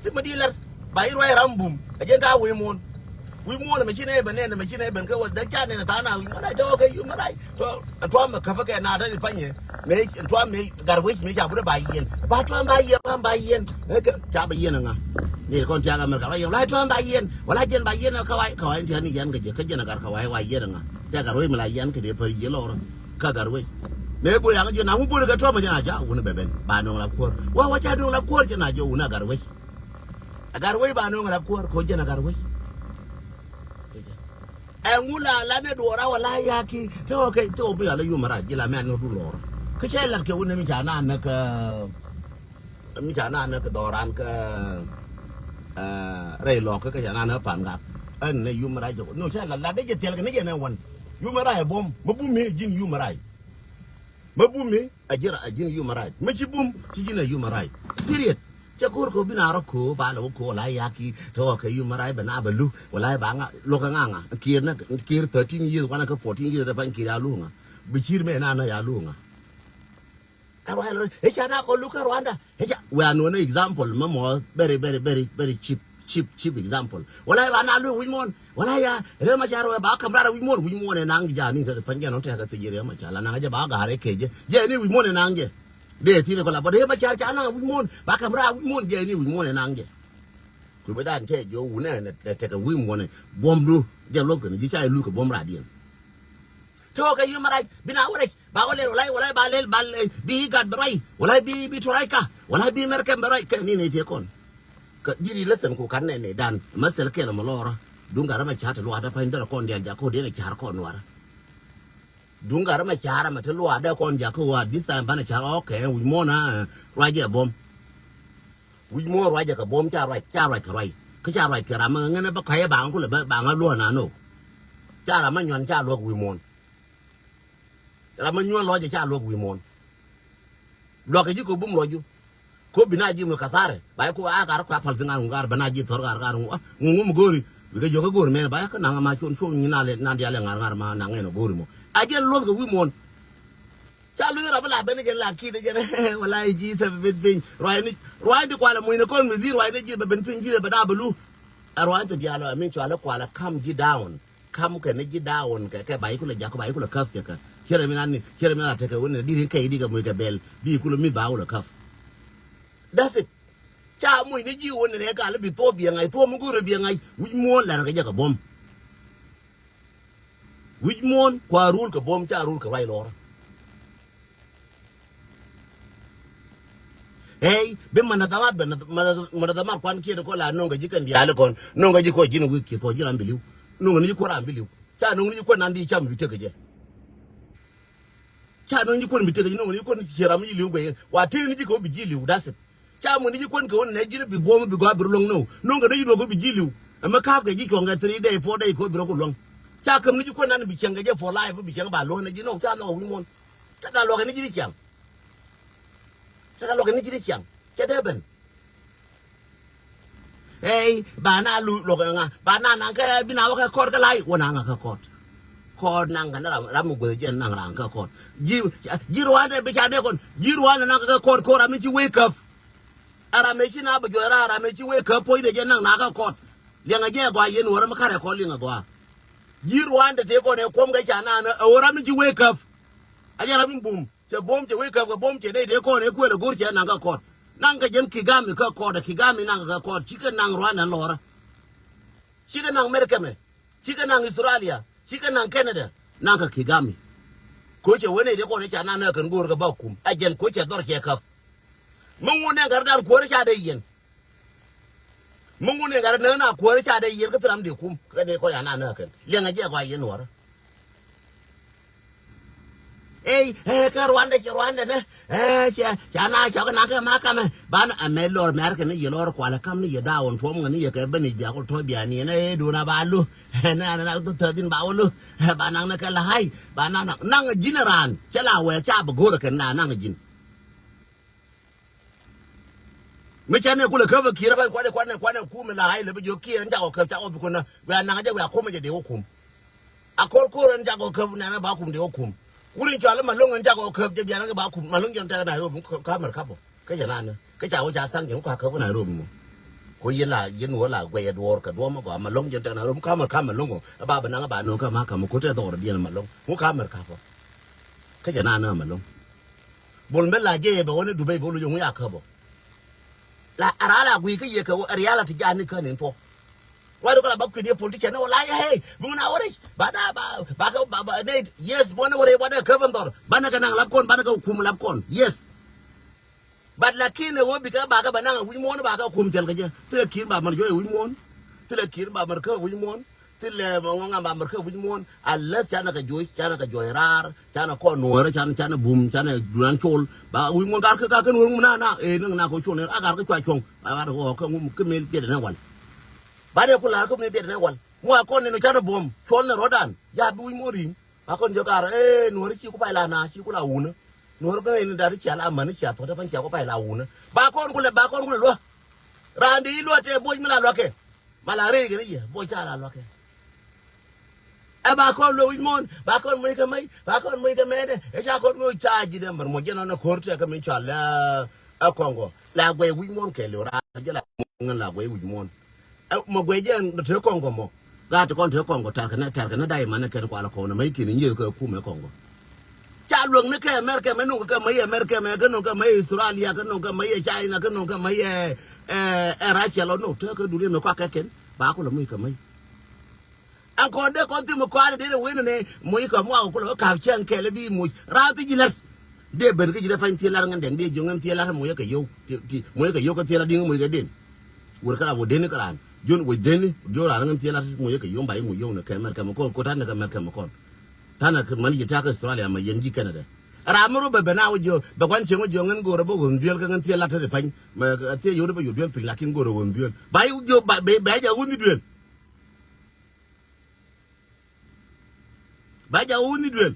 thi mi di lat ba i̱ ruac ram bum ɛ jɛn ta̱a̱ wi̱i̱ muɔ̱ɔ̱n. Wi̱i̱ muɔ̱ɔ̱n ɛmɛ ci nɛ ben nɛn ɛmɛ ci nɛ ben kä wä däk ca nɛn ta̱a̱ na human right tɔkɛ human right. Tuam mɛ käpä kɛ na däri panyɛ. Mëë tuam mëë gar wec mëë ca butdä ba yiɛn ba tuam ba yiɛn ba ba yiɛn. Ca ba yiɛn ŋa. Ni kɔn tiak America rɔ yɛn wala tuam ba yiɛn wala jɛn ba yiɛn kä wai kä wai tiak ni yɛn kä jɛ kä jɛn a gar kä wai wa yiɛn ŋa. Tiak gar wec mi la yiɛn kä dee pär yiɛn lɔrɔ. Kä gar wec. Mëë bur yaŋ jɛ na wu bur kɛ tuam jɛn a ja wun bɛ ben ba noŋ la kuɔr wa wa ca noŋ la kuɔr jɛn a jɛ wun a gar wec. A gar wec ba noŋ la kuɔr ko jɛn a gar wec. Ɛŋu la la ne duɔra wala yaki te wä kɛ te wä mi ala yum rat jila mɛ no du lɔra. Ke cɛ lat kɛ wun mi ca na ne kɛ mi ca na ne kɛ dɔran kɛ rɛy lɔk kɛ ca na ne pan gak. Ɛn ne yum rat jɛ no cɛ la la de jɛ tiɛl kɛ ne jɛ ne wan. Yum rat bom ma bum mi jin yum rat. Ma bum mi a jira a jin yum rat ma ci bum ci jin a yum rat. Period. Cɛ ko̱r kɛ bi na rɔ ko̱ ba lɛ wä ko̱ la yaki te wä kɛ yum rat bɛ na bɛ lu wala ba ŋa lɔk ŋa ŋa kiir na kiir thirteen years wana kɛ fourteen years dɛ pany kiir ya lu ŋa bi ciir mɛ na na ya lu ŋa. Ɛ ruac lɔ ɛ ca na kɔ lu kɛ Rwanda ɛ ca wɛ a nuɔn example mɛ mɔ very very very very cheap cheap cheap example wala ba na lu wi̱c muɔn wala ya rɛ ma ca rɔ ba kam rara wi̱c muɔn wi̱c muɔn ɛ naŋ ja ni te pany jɛ nɔ te kɛ thijɛ rɛ ma ca la naŋ jɛ ba ga̱r ɛ kɛ jɛ jɛ ni wi̱c muɔn ɛ naŋ jɛ. Dee thi̱n ɛ kɔ la bä dee ma car ca naŋ wi̱c muɔ̱ɔ̱n ba ka̱m raar wi̱c muɔ̱ɔ̱n jɛ ni wi̱c muɔ̱ɔ̱n ɛ naŋ jɛ. Kui̱ bä dan cɛ jɛ wun ɛ nɛ tekɛ wi̱i̱ muɔ̱ɔ̱n ɛ buɔ̱mdu jɛ luɔth kɛn ji̱ ca jɛ luth kɛ buɔ̱m raar diɛn. Te ɣɔk kɛ yum rac bi na wä rɛc ba wä lɛl wä lac wä lac ba lɛl ba lɛl bi gat bɛ ruac wä lac bi bi tuɔr rac ka wä lac bi mɛr kɛm bɛ ruac kɛ ni nɛ tiɛ kɔn. Kä ji̱ ri lä thɛn ku kat nɛ nɛ dan mɛ thɛl kɛl mɛ lɔɔrä duŋ gat rɛ mɛ ca te luaat dɛ pa̱ny dɛrɛ kɔn diaal jak ko̱ diɛn ɛ ca̱r kɔn nuarä. Duŋ gat rɛ mɛ ca̱r ɛmɛ te luaak dee kɔn jakä ɣöö at this time banɛ ca̱r ɣɔ̱k kɛ wi̱c muɔ̱ɔ̱n a ruacɛ buɔ̱m. Wi̱c muɔ̱ɔ̱n ruacɛ kɛ buɔ̱m ca ruac ca ruac kɛ ruac kä ca ruac kɛ ram ŋäni bä kɔ̱cɛ baŋ kulɛ bä baŋ a luɔ̱ɔ̱n a no̱o̱k. Ca ram a nyuan ca luäk wi̱i̱ muɔ̱ɔ̱n. Ram a nyuan lɔcɛ ca luäk wi̱i̱ muɔ̱ɔ̱n. Luakä ji̱ kɛ bum luɔcdu. Ko bi na ji̱ ŋu kathare ba ko a gar kua pal thiŋ ar ŋu gar bɛ na ji̱ thɔr gar gar ŋu a ŋu ŋu mi go̱ri. Bi kɛ jiök kä go̱ri mɛn ba kä naŋ ma cuɔn cuɔn nyi na lɛ na dialɛ ŋar ŋar ma naŋ ɛn go̱ri mɔ. A jɛn luɔth kɛ wi̱i̱ muɔ̱ɔ̱n. Ca luth rap la ben jɛn la kit jɛn wala ji̱ thɛ bet piny ruac ni ruac ti kualɛ muny ni kɔn mi dhir ruac ni ji̱ bɛ ben piny ji̱ bɛ na bɛ lu. Ɛ ruac ti dialɔ ɛ min cualɛ kualɛ kam ji̱ down. Kam kɛ ni ji̱ da̱a̱ wun kɛ, kɛ ba yi kulɛ jak, ba yi kulɛ käp cɛ kɛ. Cɛ rɛ mi nan ni, cɛ rɛ mi nan tekɛ wun ni, di rin kɛ yi di kɛ muc kɛ bɛl, bi yi kulɛ mi ba kulɛ käp. That's it. Ca muc ni ji̱ wun ni nɛ gal bi thuɔp biɛ ŋa̱c, thuɔp mi go̱o̱rɛ biɛ ŋa̱c, wi̱c muɔ̱ɔ̱n lɛr kɛ jɛ kɛ buɔ̱m. Wi̱c muɔ̱ɔ̱n, kua rul kɛ buɔ̱m, ca rul kɛ ruac lɔrä. Ey, bi manadhamat, bi manadhamat kuan kiet kɔ la no̱ŋ kɛ ji̱ kɛn diaal kɔn, no̱ŋ kɛ ji̱ kɔ ji̱n wi̱i̱ kiet kɔ ji̱ ram bi li̱w. No̱ŋ kɛ ni ji̱ kuɔn ram bi li̱w. Ca no̱ŋ ni ji̱ kuɔn nan di cam bi tek kɛ jɛ. Ca no̱ŋ ni ji̱ kuɔn bi tek kɛ jɛ, no̱ŋ kɛ ni ji̱ kuɔn ci ram ji̱ li̱w guɛy. Wa tëë ni ji̱ kɛ wä bi ji̱ li̱w, that's it. Ca muc ni ji̱ kuɔn kɛ wä ni nɛ ji̱n bi guɔm bi gɔaa bi rɔ luäŋ no̱ŋ. No̱ŋ kɛ ni ji̱ duɔk kɛ wä bi ji̱ li̱w. Ɛmɛ ka̱p kɛ ji̱ cuɔ̱ŋ kɛ three day, four day kɛ wä bi rɔ kɛ luäŋ. Ca käm ni ji̱ kuɔn nan bi cieŋ kɛ jɛ for life, bi cieŋ ba luäŋ ni ji̱ no̱ŋ. Ca nhɔk wi̱c muɔ̱ɔ̱n. Ca da luɔk kɛ ni ji̱ di ciaŋ. Ca luɔk kɛ ni ji̱ di ciaŋ. Cɛ dee ben. Ey, ba na lu luɔk ŋa, ba na naŋ kɛ bi na wä kɛ kɔr kɛ lai, wä na ŋa kɛ kɔr. Kɔr naŋ kɛ na ram, ram mi gueth jɛn naŋ ran kɛ kɔr. Ji̱, ji̱ Rwanda bi ca dee kɔn, ji̱ Rwanda naŋ kɛ kɔr, kɔr ram mi ci wake up. A ram mi ci na bi juɔc ra, ram mi ci wake up, puɔ̱c de jɛn naŋ na kɛ kɔr. Liɛŋɛ jɛ gɔaa yɛn wä ram mi karɛ kɔr liɛŋɛ gɔaa. Ji̱ Rwanda tëë kɔn ɛ kuɔm kɛ ca na, ɛ wä ram mi ci wake up. A jɛ ram mi bum. Cɛ buɔ̱m cɛ wee käp kɛ buɔ̱m cɛ nɛy tëë kɔn ëë kuël ɛ go̱r cɛ naŋ kä kɔt. Naŋ kɛ jɛn Kigami kä kɔt, ɛ Kigami naŋ kä kɔt. Cikɛ naŋ Rwanda lɔrä. Cikɛ naŋ America mɛ. Cikɛ naŋ Australia. Cikɛ naŋ Canada. Naŋ kä Kigami. Ko̱ cɛ wee nɛy tëë kɔn ëë ca naŋ nä kɛn go̱o̱r kɛ ba kum. Ɛ jɛn ko̱ cɛ dhɔr cɛ käp. Mi ŋun nɛ gat dan kuäär ca dee yɛn. Mi ŋun in gat näk na kuäär ca dee yiël kä thil ram dee kum. Kä ni kɔc ana näk kɛn. Liɛŋɛ jɛ gɔaa yɛn nuɔrä. Ey, ey, kä Rwanda, ci Rwanda nɛ. Ey, cɛ, ca na cɔk na kɛ makamɛ. Ban a mɛ lɔr mɛr kɛn ni yɛ lɔr kualɛ kam ni yɛ daawon tuɔm ŋɛ ni yɛ kɛ ben i̱ biakul tɔ̱ biani nɛ, ey, dun a ba lu. Nɛ, nɛ, nɛ, nɛ, thäthin ba wä lu. Ba naŋ ni kɛ la hay. Ba naŋ, naŋ, naŋ ji̱n raan. Cɛ la wɛ ca bi go̱rɛ kɛn na naŋ ji̱n. Mi canɛ kulɛ käp ɛ kiɛrɛ kɔc kuanɛ, kuanɛ, kuanɛ kum la ai lɛ bi jiök kiɛ ɛn cakɔ käp cakɔ bi kunä. Wia naŋ jɛ wia kum jɛ dee wä kum. A kɔr kɔr ɛn cakɔ käp nɛn ɛ ba kum dee wä kum. Wur in cual ɛ Malɔŋ ɛn cakɔ käp jɛ bian ɛ ba kum. Malɔŋ jɛn tɛk Nairobi kä mɛr kapɔ. Kä jɛ nanɛ. Kä ca wä ca thaŋ jɛ ŋu ka käp Nairobi mɔ. Ko yɛn la, yɛn wä la guɛy ɛ duɔɔr kɛ duɔmɔ gɔaa Malɔŋ jɛn tɛk Nairobi kä mɛr ka Malɔŋ ɔ. Ɛ ba bɛ naŋ ɛ ba no̱o̱ŋ kä ma kamɛ ko̱tɛ dhɔr diɛn Malɔŋ. Ŋu ka mɛr kapɔ. Kä cɛ na nä mɛ lo̱ŋ. Bol mɛ la jɛ bɛ wä ni Dubai bɛ wä lo̱c ŋu ya käp ɔ. La a ra la guiy kä yɛ kɛ wä reality ja ni kä ni thuɔk. Wä ri kɔ la ba kui̱n yɛ politician ni wä la yɛ hey bi ŋun a wä rɛy ba da ba ba kä ba ba ne yes bɔ ni wä rɛy bɔ da käp ɛn dhɔr ba ni kɛ naŋ lap kɔn ba ni kɛ kum lap kɔn yes. But lakin ɛ wä bikɛ bakɛ bɛ naŋ ɛ wi̱c muɔ̱ɔ̱n bakɛ kum thil kɛ jɛ. Thilɛ ki̱n ba mär juɔc ɛ wi̱c muɔ̱ɔ̱n. Thilɛ ki̱n ba mär kä ɛ wi̱c muɔ̱ɔ̱n. Thilɛ mɛ ŋɔŋ ba mär kä ɛ wi̱c muɔ̱ɔ̱n. Unless canɛ kɛ juɔc, canɛ kɛ juɔc raar, canɛ kɔn nuɔɔrɛ, canɛ, canɛ bum, canɛ dunan col. Ba wi̱c muɔ̱ɔ̱n gar kä, gar kä nuɔɔr ŋum na, na, ɛ, näŋ na kɔ col ni, a gar kä cua cuɔ̱ŋ. Ba, ba, kä ŋum, kä mel biɛt ni wal. Ba dee ku la̱r kä mel biɛt ni wal. Mu a kɔn ni nɔ canɛ buɔ̱m, col ni rɔ̱dan. Ya bi wi̱c muɔ̱ɔ̱n ri̱ŋ. Ba kɔn jɛ gar, ee, nuɔri ci ku pay la na, ci ku la wunä. Nuɔri kä in dat cia la män cia thuɔ̱t pan cia ku pay la wunä. Ba kɔn ku lɛ, ba kɔn ku lɛ luä. Raan di luä tɛ boc mi la luäkɛ. Ma la rɛy kɛ ni yɛ, boc ca la luäkɛ. Ɛ ba kɔn luä wi̱c muɔ̱ɔ̱n, ba kɔn moc kɛ mɛy, ba kɔn moc kɛ mɛydɛ. Ɛ ca kɔn moc ca ji̱ dɛ mär muɔ̱c jɛ nɔn ɛ ko̱r tɛ kɛ min cɔal ɛ Kɔŋkɔ. La guɛy wi̱c muɔ̱ɔ̱n kɛ liw raan jɛ la muɔ̱ɔ̱n la guɛy wi̱c muɔ̱ɔ̱n. Ɛ, mɔ guɛc jɛ te Kɔŋkɔ mɔ. Gaat te kɔn te Kɔŋkɔ tɛr kɛn, tɛr kɛn da̱y manɛ kɛn kualɛ kɔn mɛ i̱ kiɛn i̱ nyieth kɛ kum ɛ Kɔŋkɔ. Ca luäk ni kɛ America mɛ nuŋ kɛ mɛ i̱ America mɛ kɛ nuŋ kɛ mɛ i̱ Australia kɛ nuŋ kɛ mɛ i̱ China kɛ nuŋ kɛ mɛ i̱ ɛ, ɛ, ɛ Russia lɔ nuŋ te kɛ dunia mɛ kɔakɛ kɛn. Ba kulɛ muc kɛ mɛ i̱. Ɛn kɔn dee kɔn thim kɔn dee rɛ wen ni muc kɛ muak kulɛ wä ka̱p cɛŋ kɛl bi muc. Rath ji̱ lät. Dee ben kä ji̱ dee pa̱ny thielar ŋän dɛŋ dee jiöŋ ŋän thielar muc kɛ yio̱w. Ti, ti, muc kɛ yio̱w kä thielar di̱ŋ muc kɛ den. Wur kä rap wä deni kä raan. Jon wä deni, jon raan ŋän thielar muc kɛ yio̱w ba i̱ muc yio̱w ni kɛ mɛr kɛ mɛ kɔn. Ko ta̱n ni kɛ mɛr kɛ mɛ kɔn. Ta̱n ni kɛ mɛn ji̱ ta̱k Australia mɛ yɛn ji̱ Canada. Raan mi rop bɛ ben a wä jiö, bɛ gua̱n cieŋ wä jiö ŋän go̱o̱r bä ɣöön duel kä ŋän thielar te di pa̱ny. Mɛ thie yio̱w di bä yio̱w duel piny lakin go̱o̱r ɣöön duel. Ba i̱ jiö ba, bɛ, bɛ jɛ wä ni duel. Ba jɛ wä ni duel.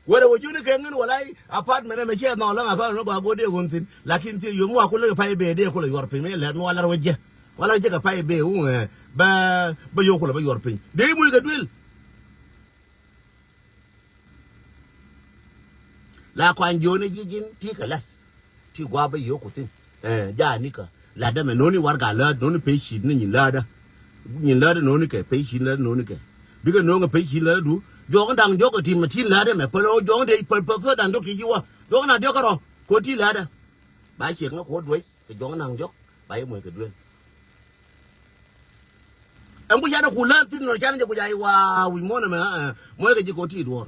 Wala wä juni kɛ ŋin wala i̱ apartment ɛmɛ ciɛ nhɔk läŋ apartment gɔaa go̱o̱r dee ɣöön thi̱n. Lakin thiee yom wa kulɛ pay bee dee kulɛ yuɔr piny mi lɛr mi wa lar wä jɛ. Wa lar jɛ kɛ pay bee wuŋ ɛ bä bä yo̱o̱k kulɛ bä yuɔr piny. Dee i̱ muc kɛ duel. La kuany jiöni ji̱ ji̱n ti kɛ la̱t. Ti gua̱a̱p bä yio̱o̱k ku thi̱n. Ɛ, ja̱a̱ nikä. La̱t dämɛ no̱ni warɛga läät, no̱ni pec ci̱t ni nyin läät dä. Nyin lätdä no̱o̱nikɛ, pey ci lätdä no̱o̱nikɛ. Bikɛ no̱o̱ŋɛ pey ci lätdä du. Juɔk in da̱ŋ diɔ̱k kɛ tim ɛ tin lätdä mɛ. Päl ɣöö juɔk in dee päl päl päl da̱ŋ diɔ̱k kɛ ci wä. Juɔk in da̱ŋ diɔ̱k kärɔ̱. Kɛ ɣöö ti lätdä. Ba ciek ŋä kɛ ɣöö duec kɛ juɔk in da̱ŋ diɔ̱k. Ba yɛ moc kɛ duel. Ɛn ku canɛ ku län thi̱n nɔ canɛ jɛ ku ca i̱ waa wi̱c muɔ̱ɔ̱n ɛmɛ, ɛ, muɔ̱ɔ̱n kɛ ji̱ kɛ ɣöö ti duɔ̱ɔ̱r.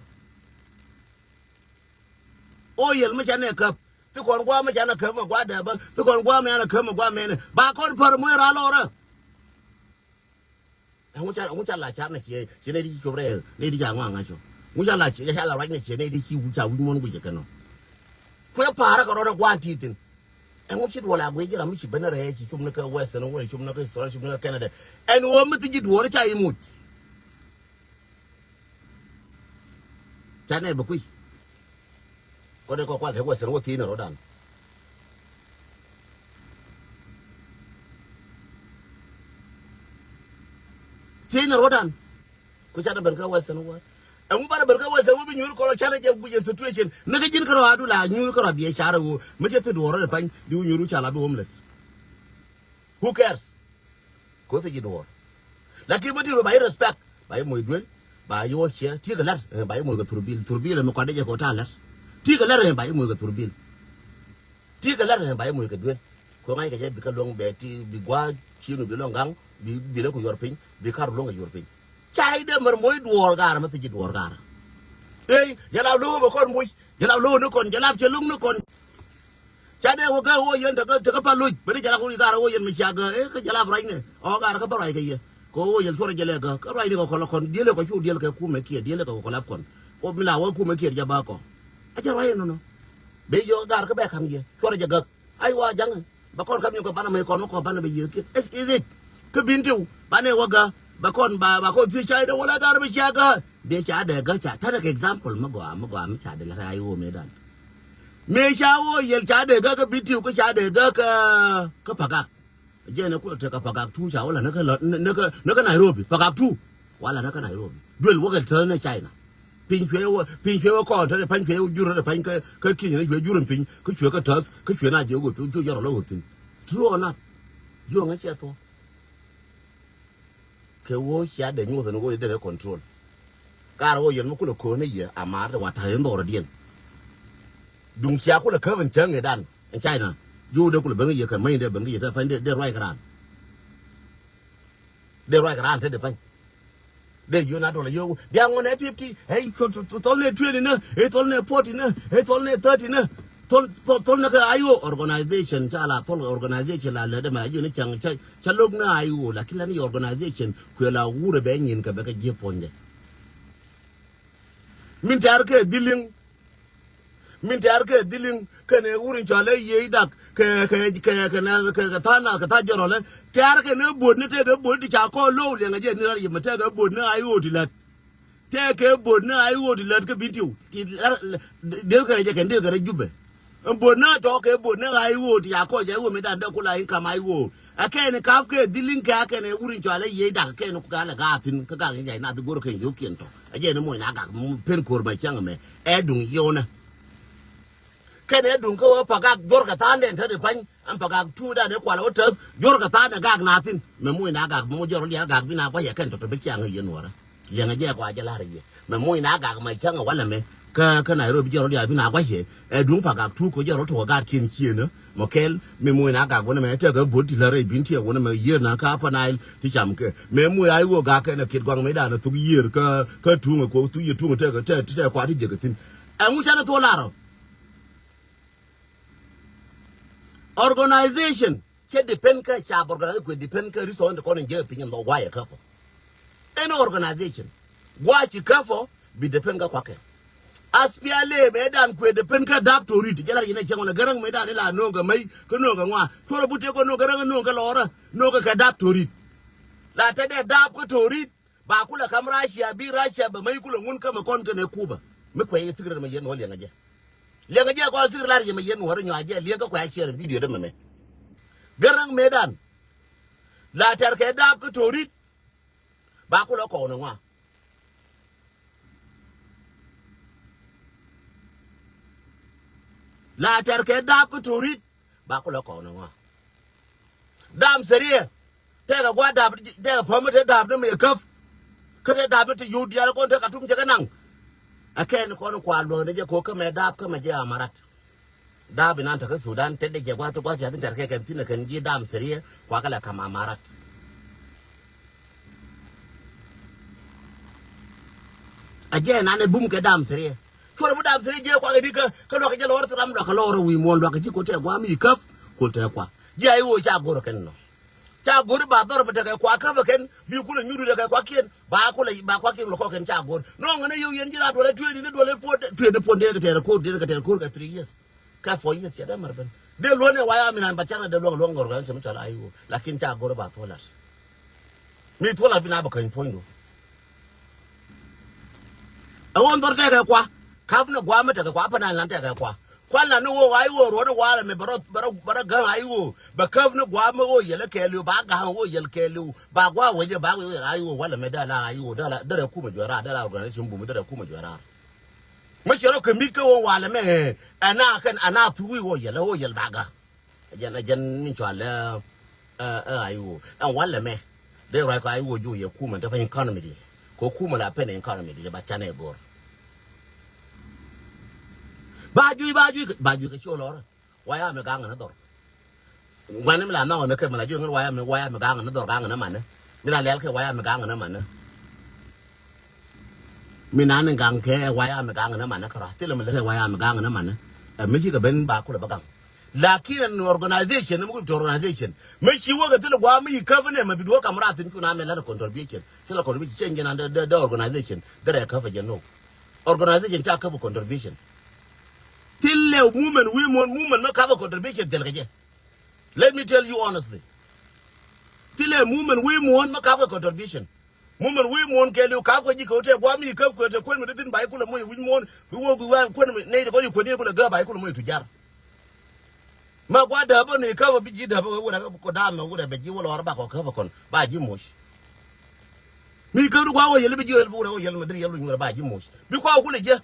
Ɣöö yɛl mi canɛ käp. Thi kɔn gua̱a̱ mi canɛ käp mɛ gua̱a̱ dɛɛpä. Thi kɔn gua̱a̱ mi canɛ käp mɛ gua̱a̱ mɛnɛ. Ba kɔn pär muɔ̱ɔ̱n raa lɔrä. Ɛŋu ca, ɛŋu ca la car nɛ ciɛ, ciɛ nɛ di ci cop rɛ, nɛ di ca ŋɔaŋ a cop. Ŋu ca la ciɛ, ca la ruac nɛ ciɛ, nɛ di ci wu ca wi̱c muɔ̱n guic ɛ kɛn nɔ. Kuɛ pa̱a̱rä kɛ rɔɔdɛ gua̱a̱n ti thi̱n. Ɛŋu ci duɔl a guic ji̱ ram mi ci ben rɛ, ci cop ni kä Western world, cop ni kä Australia, cop ni kä Canada. Ɛn ɣöö mi thi ji̱ duɔɔr ca i̱ muc. Ca nɛ bi kui̱. Kɔn in kɔ kual te Western wä thiecni rɔ̱dan. Thiecni rɔ̱dan. Ku canɛ ben kä Western wä. Ɛŋu banɛ ben kä Western wä bi nyuur kɔn canɛ jɛ guic ɛ situation. Ni kä ji̱n kärɔ̱ adu la nyuur kärɔ̱ biɛ carɛ wä. Mi cɛ thi duɔɔr rɔ pany di wä nyuur wä ca la bi homeless. Who cares? Koth ji̱ duɔɔr. Lakin bä ti ro ba yi respect, ba yi moc duel, ba yi wä ciɛ ti kɛ lar, eh, ba yi moc kɛ thurbil, thurbil mi kɔt jɛ kɛ ta lar. Ti kɛ lar, eh, ba yi moc kɛ thurbil. Ti kɛ lar, eh, ba yi moc kɛ duel. Ko ŋa̱c kɛ jɛ bi kɛ luɔ̱ŋ bɛ ti bi gua̱a̱ ci nu bi luɔ̱ŋ gaŋ, bi, bi lɛ ku yuɔr piny, bi kar luɔ̱ŋ kɛ yuɔr piny. Ca yi dee mär moc duɔɔr gaar, mɛ thi ji̱ duɔɔr gaar. Ey, jɛ la lo̱o̱ bɛ kɔn moc, jɛ la lo̱o̱ ni kɔn, jɛ la cɛ lo̱ŋ ni kɔn. Ca dee wä kä wä yɛn tekä, tekä pa loc. Beni jɛ la kuri gaar wä yɛn mi cia gä, eh, kä jɛ la bi ruacnɛ. Ɔ gaar kä bä ruac kɛ yɛ. Kɛ wä yɛn cuɔrɛ jɛ lɛ gä. Kä ruacni kɛ kɔlä kɔn, diɛlɛ kɔ cu diɛl kɛ kumɛ kiɛ, diɛlɛ kɛ kɔlä kɔn. Kɔ mi la wä kumɛ kiɛ jɛ ba kɔ. A jɛ ruac yɛn nɔnɔ. Be yɔ gaar kä bɛ kam yɛ. Cuɔrɛ jɛ gä. Ai wa jaŋ. Ba kɔn kam yɛ kɔ banɛ mɛ kɔn kɔ banɛ bɛ yɛ kiɛ. Is, is it? Kä bin tiu. Banɛ wä gä. Ba kɔn ba, ba kɔn thiec ca idɛ wala gaar bɛ cia gä. Bɛ ca dee gä ca. Tanɛ kɛ example mi gɔaa, mi gɔaa mi ca dee la rai wä mi dan. Mëë ca wä yɛl ca dee gä kä bi tiu kä ca dee gä kä, kä Pagak. Jɛn ɛ kulɛ tek kä Pagak tu ca wä la näkä, näkä, näkä Nairobi. Pagak tu. Wala näkä Nairobi. Duel wä kɛ täth ni China. Piny cuɛ wä, piny cuɛ wä kɔn te pany cuɛ wä jur te pany kä, kä Kenya ni cuɛ jur piny. Kä cuɛ kä täth, kä cuɛ na jɛ wä cu jɛ rɔ lɔ wä thin. True or not? Juɔŋ ɛ cɛ thuɔ. Kɛ ɣöö cia dee nyuɔth ɛn ɣöö yɛ derɛ control. Kar ɣöö yɛn mi kulɛ ko̱o̱n ni yɛ a maar dee wa ta̱a̱ yɛn dhɔrɔ diɛn. Duŋ cia kulɛ käp ɛn cäŋ ëëdan ɛn China. Ji̱ ɣöö dee kulɛ ben kä yɛ kɛn mäny dee ben kä yɛ te pany dee, dee ruac kɛ raan. Dee ruac kɛ raan te dee pany. Dee ji̱ ɣöö na dɔl a yio̱w bia ŋuɔ̱n ɛ fifty, ɛ thol nɛ twenty nä, ɛ thol nɛ forty nä, ɛ thol nɛ thirty nä. Thol, thol, thol nä kɛ I O organization ca la thol organization la lɛ dee mɛ a ji̱ ɣöö ni cäŋ ca, ca lo̱k ni I O, lakin la ni organization kuɛ la wurɛ bɛ nyin kɛ bɛ kɛ ji̱ puɔ̱nydɛ. Min tɛ̈r kɛ dhiliŋ. Min tɛ̈r kɛ dhiliŋ kɛnɛ wur in cɔal ɛ yiëë dak kɛ, kɛ, kɛ, kɛ nɛ, kɛ, kɛ tha̱a̱ŋ nath kɛ tha̱a̱ŋ jɔrɔlɛ. Tɛ̈r kɛnɛ buɔ̱t ni tɛkɛ buɔ̱t ti ca kɔɔl lo̱w liɛŋɛ jɛ ni rar yɛ mɛ tɛkɛ buɔ̱t ni I O ti lät. Tɛkɛ buɔ̱t ni I O ti lät kä bi tiw. Ti lar, dee kɛ rɛ jɛ kɛn dee kɛ rɛ Jubɛ. Ɛn buɔ̱t ni tɔ̱ kɛ buɔ̱t ni I O ti ca kɔɔl jɛ I O mi dan dee kula in kam I O. Ɛ kɛn kap kɛ dhiliŋ kɛ ɛ kɛn ɛ wur in cɔal ɛ yiëë dak kɛn ku gal ɛ gaathin kä gak in jay nath go̱r kɛn yo̱o̱kiɛn tɔ̱. A jɛ ni moc na gak pen ko̱r ma cäŋ mɛ ɛ duŋ yionä. Kɛn ɛ duŋ kä wä Pagak juɔr kɛ tha̱a̱ŋ dɛn tätdɛ pa̱ny. Ɛn Pagak tuudan ɛ kual wä täth juɔr kɛ tha̱a̱ŋ ɛ gak nathin. Mɛ moc na gak mɛ moc jɔr diaal gak bi na gua̱c ɛ kɛn tɔ̱tɔ̱ bi ciaŋ ɛ yɛn wärä. Liɛŋɛ jɛ kua jɛ la̱r ɛ yɛ mɛ moc na gak ma cäŋ ɛ walɛ mɛ. Kä, kä Nairobi jɔr diaal bi na gua̱c ɛ ɛ duŋ Pagak tuuk kɛ jɔr tuɔk ɛ gat kiɛn ciënä. Mɔ kɛl mi moc na gak wänɛ mɛ tɛk ɛ bo̱t ti lär ɛ bin tiɛk wänɛ mɛ yiër na kä Upper Nile ti cam kɛ mɛ moc a iwä gak kɛn ɛ kiɛt guaŋ mɛ danɛ thuk yiër kä, kä tuŋ ɛ kuɔk thuk yiër tuŋ ɛ tɛk ɛ tɛk tɛk kua ti jek ɛ thin. Ɛŋu canɛ thuɔk larɔ. Organization cɛ depend kä ca bɛ organize kuɛ depend kä resource ti kɔn in jek ɛ piny in dhɔk guayɛ kä kɔ. Any organization guaci kä fɔ bi depend kä kuakɛ. Aspiali mëë dan kuɛ depend kä dap torit jɛ lar yinɛ cɛŋ wala gäräŋ mëë dan ila no̱o̱ŋ kɛ mäy kä no̱o̱ŋ kɛ ŋua cuɔrɛ but tëë kɔ no̱o̱ŋ gäräŋ no̱o̱ŋ kɛ lɔrä no̱o̱ŋ kɛ kɛ dap torit. La te dee dap kä torit ba kulɛ kam Russia bi Russia bɛ mäy kulɛ ŋun kä mɛ kɔn kɛnɛ Cuba. Mi kuɛ yɛ thikirɛ mɛ yɛn wä liɛŋɛ jɛ liɛŋɛ jɛ kɔn thikirɛ lar yɛ mɛ yɛn wä ri nyɔa jɛ liɛŋ kä kuɛ share video dɛ mɛ mɛ. Gäräŋ mëë dan la tɛr kɛ dap kä torit. Ba kulɛ kɔn ŋua. La tɛr kɛ dap kä torit. Ba kulɛ kɔn ŋua. Dam serious. Tɛkɛ gua̱a̱th da̱a̱p, tɛkɛ päm mi te da̱a̱p ni mɛ käp. Kä te da̱a̱p mi te yio̱w diaal kɔn te Katum cɛ kɛ naŋ. Ɛ kɛn kɔn kua luɔ̱k ni jɛ ko̱ kä mɛ da̱a̱p kä mɛ jɛ amarat. Da̱a̱p inan te kä Sudan te dee jɛ gua̱a̱th ti gua̱a̱th yath in tɛr kɛ kɛn thi̱n ɛ kɛn ji̱ da̱a̱m thiria kua kɛ lɛ ka̱m amarat. A jiɛ nan ɛ bum kɛ da̱a̱m thiria. Cuɔr bi da̱a̱m thiria jiɛ kua kɛ di kä, kä luak kɛ jɛ lɔɔr thi ram luak kɛ lɔɔr wi̱i̱ muɔ̱ɔ̱n luak kɛ ji̱ ko̱ tɛ gua̱a̱m i̱ käp. Ko̱ tɛ kua. Jiɛ a i̱ ɣöö ca go̱r kɛn nɔ. Ca go̱r ba dhɔr bi tekɛ kua käp kɛn, bi kulɛ nyuur tekɛ kuakiɛn, ba kulɛ, ba kuakiɛn lɔ kɔkɛn ca go̱r. Nɔŋ ŋän a yio̱w yɛn ji̱ raa duɔlɛ tueeni ni duɔlɛ puɔ̱n, tueeni puɔ̱n dee kɛ tɛɛr ko̱r, dee kɛ tɛɛr ko̱r kɛ three years. Kɛ four years cɛ dee mɛr ben. Dee luɔ̱n ɛ waya mi nan ba canɛ dee luɔ̱ŋ luɔ̱ŋ organization mi cɔl a I O. Lakin ca go̱r ba thuɔlat. Mi thuɔlat bi na bɛ käny puɔ̱nydu. Ɛ ɣöö dhɔr tekɛ kua. Käp ni gua̱a̱m mi tekɛ kua, pä nan lan tekɛ kua. Kuan lan ni ɣöö I O ruɔ̱n ni walɛ mi bɛ rɔ, bɛ rɔ, bɛ rɔ ga̱ŋ I O. Bɛ käp ni gua̱a̱m mi ɣöö yɛl kɛɛliw, ba ga̱ŋ ɣöö yɛl kɛɛliw. Ba gua̱a̱m wecɛ ba wecɛ I O walɛ mi dee la I O, dee la, dee rɛ kumɛ juɛ raar, dee la organization bum, dee rɛ kumɛ juɛ raar. Mi cɛ rɔ kɛ mi̱t kä ɣöö walɛ mɛ, ɛ na kɛn, ɛ na thuki ɣöö yɛl, ɣöö yɛl ba ga̱ŋ. Ɛ jɛn, ɛ jɛn min cɔal ɛ, ɛ, ɛ, I O. Ɛn walɛ mɛ. Dee ruac kɔ I O ji̱ wä yɛ kumɛ, te pa economy di. Kɛ kumɛ la pen economy di, ba canɛ go̱r. Ba juic, ba juic, ba juic kɛ ciö lɔrä. Waya mi gaŋ ni dhɔr. Ŋuani mi la nhɔk ni kɛ mi la jiök ŋän waya mi, waya mi gaŋ ni dhɔr gaŋ ni mani. Mi la lɛl kɛ waya mi gaŋ ni mani. Mi nan ni gaŋ kɛ waya mi gaŋ ni mani kɛ rɔ. Thilɛ mi lɛ rɛ waya mi gaŋ ni mani. Ɛ mi cikɛ ben ba kulɛ ba gaŋ. Lakin ɛn organization ni mi kul ti organization. Mi ci wä kɛ thilɛ gua̱a̱m mi yi käp ni mɛ bi duɔ̱ɔ̱k kam raa thin cu na mɛ lɛn contribution. Ci la contribution cɛ jɛn an dee, dee, dee organization. Dee rɛ käp ɛ jɛ no. Organization ca käp contribution. Thilɛ movement wi̱i̱ muɔ̱ɔ̱n, movement mi käp contribution thil kɛ jɛ. Let me tell you honestly. Thilɛ movement wi̱i̱ muɔ̱ɔ̱n mi käp contribution. Movement wi̱i̱ muɔ̱ɔ̱n kɛɛliw käp kɛ ji̱ kɛ wä tɛ gua̱a̱m mi käp kɛ tɛ kuën mi ti thi̱n ba i̱ kulɛ moc wi̱c muɔ̱ɔ̱n. Bi wä gui̱ wä kuën mi nɛy ti kɔn i̱ kuën i̱ kulɛ gääp ba i̱ kulɛ moc tujaar. Ma gua däpä ni käp bi ji̱ däpä wurɛ kɔ da̱a̱m wurɛ bɛ ji̱ wä lɔr ba kɔ käp kɔn ba ji̱ moc. Mi käp di gua wä yɛl bi ji̱ wä yɛl bi wurɛ wä yɛl mi diri yɛl luny wurɛ ba ji̱ moc. Bi kua wä kulɛ jiɛ.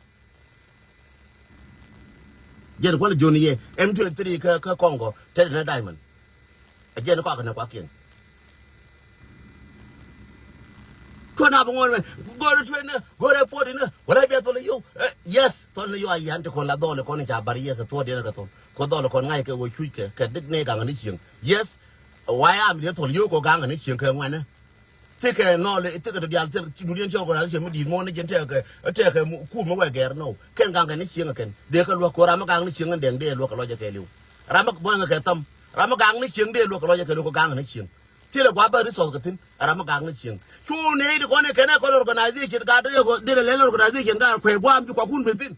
Jɛn kual John yɛ M twenty-three kä, kä Congo tɛt ni Diamond. A jɛn kɔak ni kuakiɛn. Kuɛ na bi ŋuɔn mɛ go̱r tuet ni go̱r ɛ puɔt ni wala bia thol yio̱w. Eh, yes, thol ni yio̱w a yan ti kɔn la dhɔl kɔn ca bar yes thuɔt yɛn kɛ thol. Kɔ dhɔl kɔn ŋa̱c kɛ wä cuc kɛ kɛ dik ni gaŋ ni cieŋ. Yes, wayam diɛ thol yio̱w kɔ gaŋ ni cieŋ kɛ ŋuɛnɛ. Thikɛ nɔɔli thikɛ ti diaal thil duniɛn ci organization mi di̱i̱t muɔ̱ɔ̱n ni jɛn tɛkɛ tɛkɛ kum mi wɛ gɛr nɔw kɛn gaŋ kɛ ni cieŋ kɛn dee kɛ luäk kɛ ram mi gaŋ ni cieŋ kɛn dɛŋ dee luäk kɛ lɔcɛ kɛ liw. Ram mi buɔ̱nyɛ kɛ thäm ram mi gaŋ ni cieŋ dee luäk kɛ lɔcɛ kɛ liw kɛ gaŋ ni cieŋ. Thilɛ gua̱a̱ bä resource kɛ thi̱n ram mi gaŋ ni cieŋ. Cu nɛy ti kɔn ikɛn ɛ kɔn organization gat dee lɛ lɛl organization gat kuɛ gua̱a̱m bi kuakun ben thi̱n.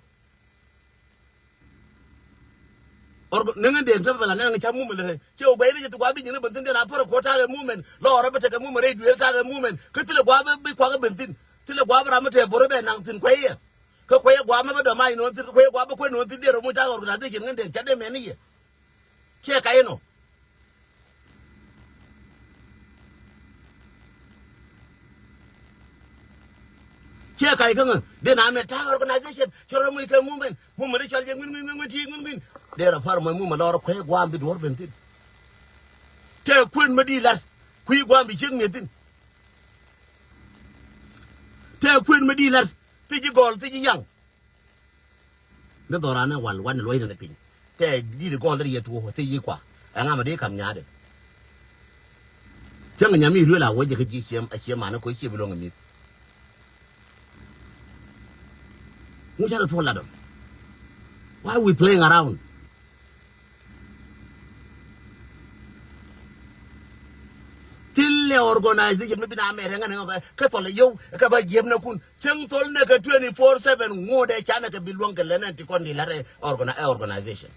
Niŋ in dee in te bɛ la nɛn in ca movement lɛ cɛ wä guɛy ni jɛ ti gua̱a̱ bi nyin ni ben thi̱n dee na pär kuɔ ta̱a̱ kɛ movement lɔ rɔ bi tekɛ movement rɛy duël ta̱a̱ kɛ movement kä thilɛ gua̱a̱ bi kuakä ben thi̱n. Thilɛ gua̱a̱ bi ram mi tɛɛ bo̱r bɛ naŋ thi̱n kuɛyɛ. Kä kuɛyɛ gua̱a̱ mi bi dɔ̱ mac nɔn thi̱n kä kuɛyɛ gua̱a̱ bi kuɛ nɔn thi̱n dee rɔ muc ta̱a̱ kɛ organization ŋän dee ca dee mɛn ni yɛ. Ciɛ kac inɔ. Ciɛ kac kä ŋä dee na mɛ ta̱a̱ organization cɛ rɔ muc kɛ movement movement cɔl jɛ ŋuin ŋuin ŋuin ti ŋuin ŋuin. Dee rɔ par mɔ movement lɔr kuɛ gua̱a̱m bi duɔ̱r ben thi̱n. Tɛ kuën mi di lat kui̱ gua̱a̱m bi ciek mi̱eth thi̱n. Tɛ kuën mi di lat thi̱c i̱ gɔl thi̱c i̱ yaŋ. Ni dhɔran ni wal wan ni luɔ̱c ni piny tɛ di̱t gɔl ni riet tuɔ thiec yi kua. Ɛŋa mi di kam nyaadɛ. Cäŋ nyami ruel a wecɛ kä ji̱ ciem a ciem mani koc cie bi luɔ̱ŋ ɛ mi̱th. Ŋu ca rɛ thuɔl ladɔ. Why we playing around? Thilɛ organization mi bi na mɛt ɛŋɛ ni kä thɔl ɛ yio̱w kä ba jiɛp nɛ kun. Cäŋ thol nɛ kɛ twenty four seven ŋuɔ̱t ɛ ca nɛ kɛ bi luäŋ kɛ lɛn ɛn ti kɔn di la̱t ɛ organi-, ɛ organization.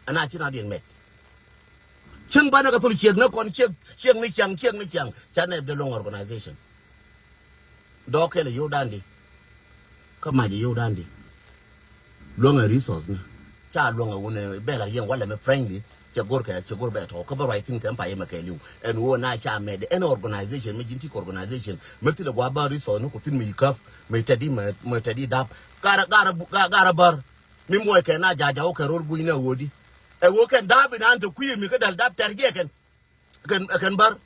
Ɛn a ci na diɛn mɛt. Cäŋ banɛ kɛ thol ciek ni kɔn ciek, ciek ni ciaŋ, ciek ni ciaŋ ca nɛ bi luäŋ organization. Dɔɔk kɛl ɛ yio̱w da̱a̱n di. Kä mac ɛ yio̱w da̱a̱n di. Luäŋɛ resource ni ca luäŋɛ wun ɛ bɛl a yɛn walɛ mɛ frankly. Cɛ go̱r kɛ cɛ go̱r bɛ tɔ̱ kä bä ruac thi̱n kɛ payɛ mɛ kɛ li̱w ɛn ɣöö na ca mɛt ɛn organization mɛ ji̱n ti kɛ organization mɛ thilɛ gua̱a̱ bä resource ni ku thi̱n mɛ yi käp mɛ tɛt di mɛ tɛt di dap. Garɛ garɛ garɛ bär mi muɔc kɛ na ja̱ja̱ wä kɛ ro̱r gui̱ny ni ɛ ɣöö di ɛ ɣöö kɛn dap in an te kui̱ mi kä däl dap tɛr jɛ kɛn. Kɛn kɛn bär.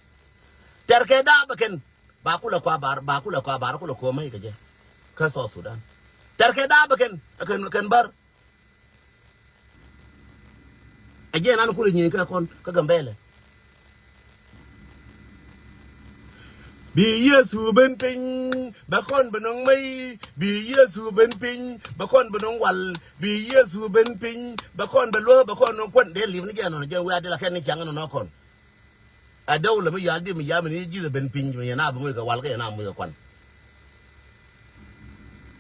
Tɛr kɛ daap ɛ kɛn. Ba kulɛ kua bar, ba kulɛ kua bar, kulɛ kuɔ mäc kɛ jɛ. Kä South Sudan. Tɛr kɛ daap ɛ kɛn, ɛ kɛn, kɛn bär. Ɛ jɛ nan kulɛ nyieny kɛ kɔn, kä Gambɛlɛ. Bi Yecu ben piny, bɛ kɔn bɛ nɔŋ mäc. Bi Yecu ben piny, bɛ kɔn bɛ nɔŋ wal. Bi Yecu ben piny, bɛ kɔn bɛ luäk, bɛ kɔn nɔŋ kuän. Dee lip ni jɛ nɔn, jɛ wiaa dee la kɛn ni ciaŋ nɔn kɔn. A dawla mi yal di mi yam ni ji̱th ben piny mi yɛn a bi moc kɛ wal kɛ yɛn a moc kɛ kuan.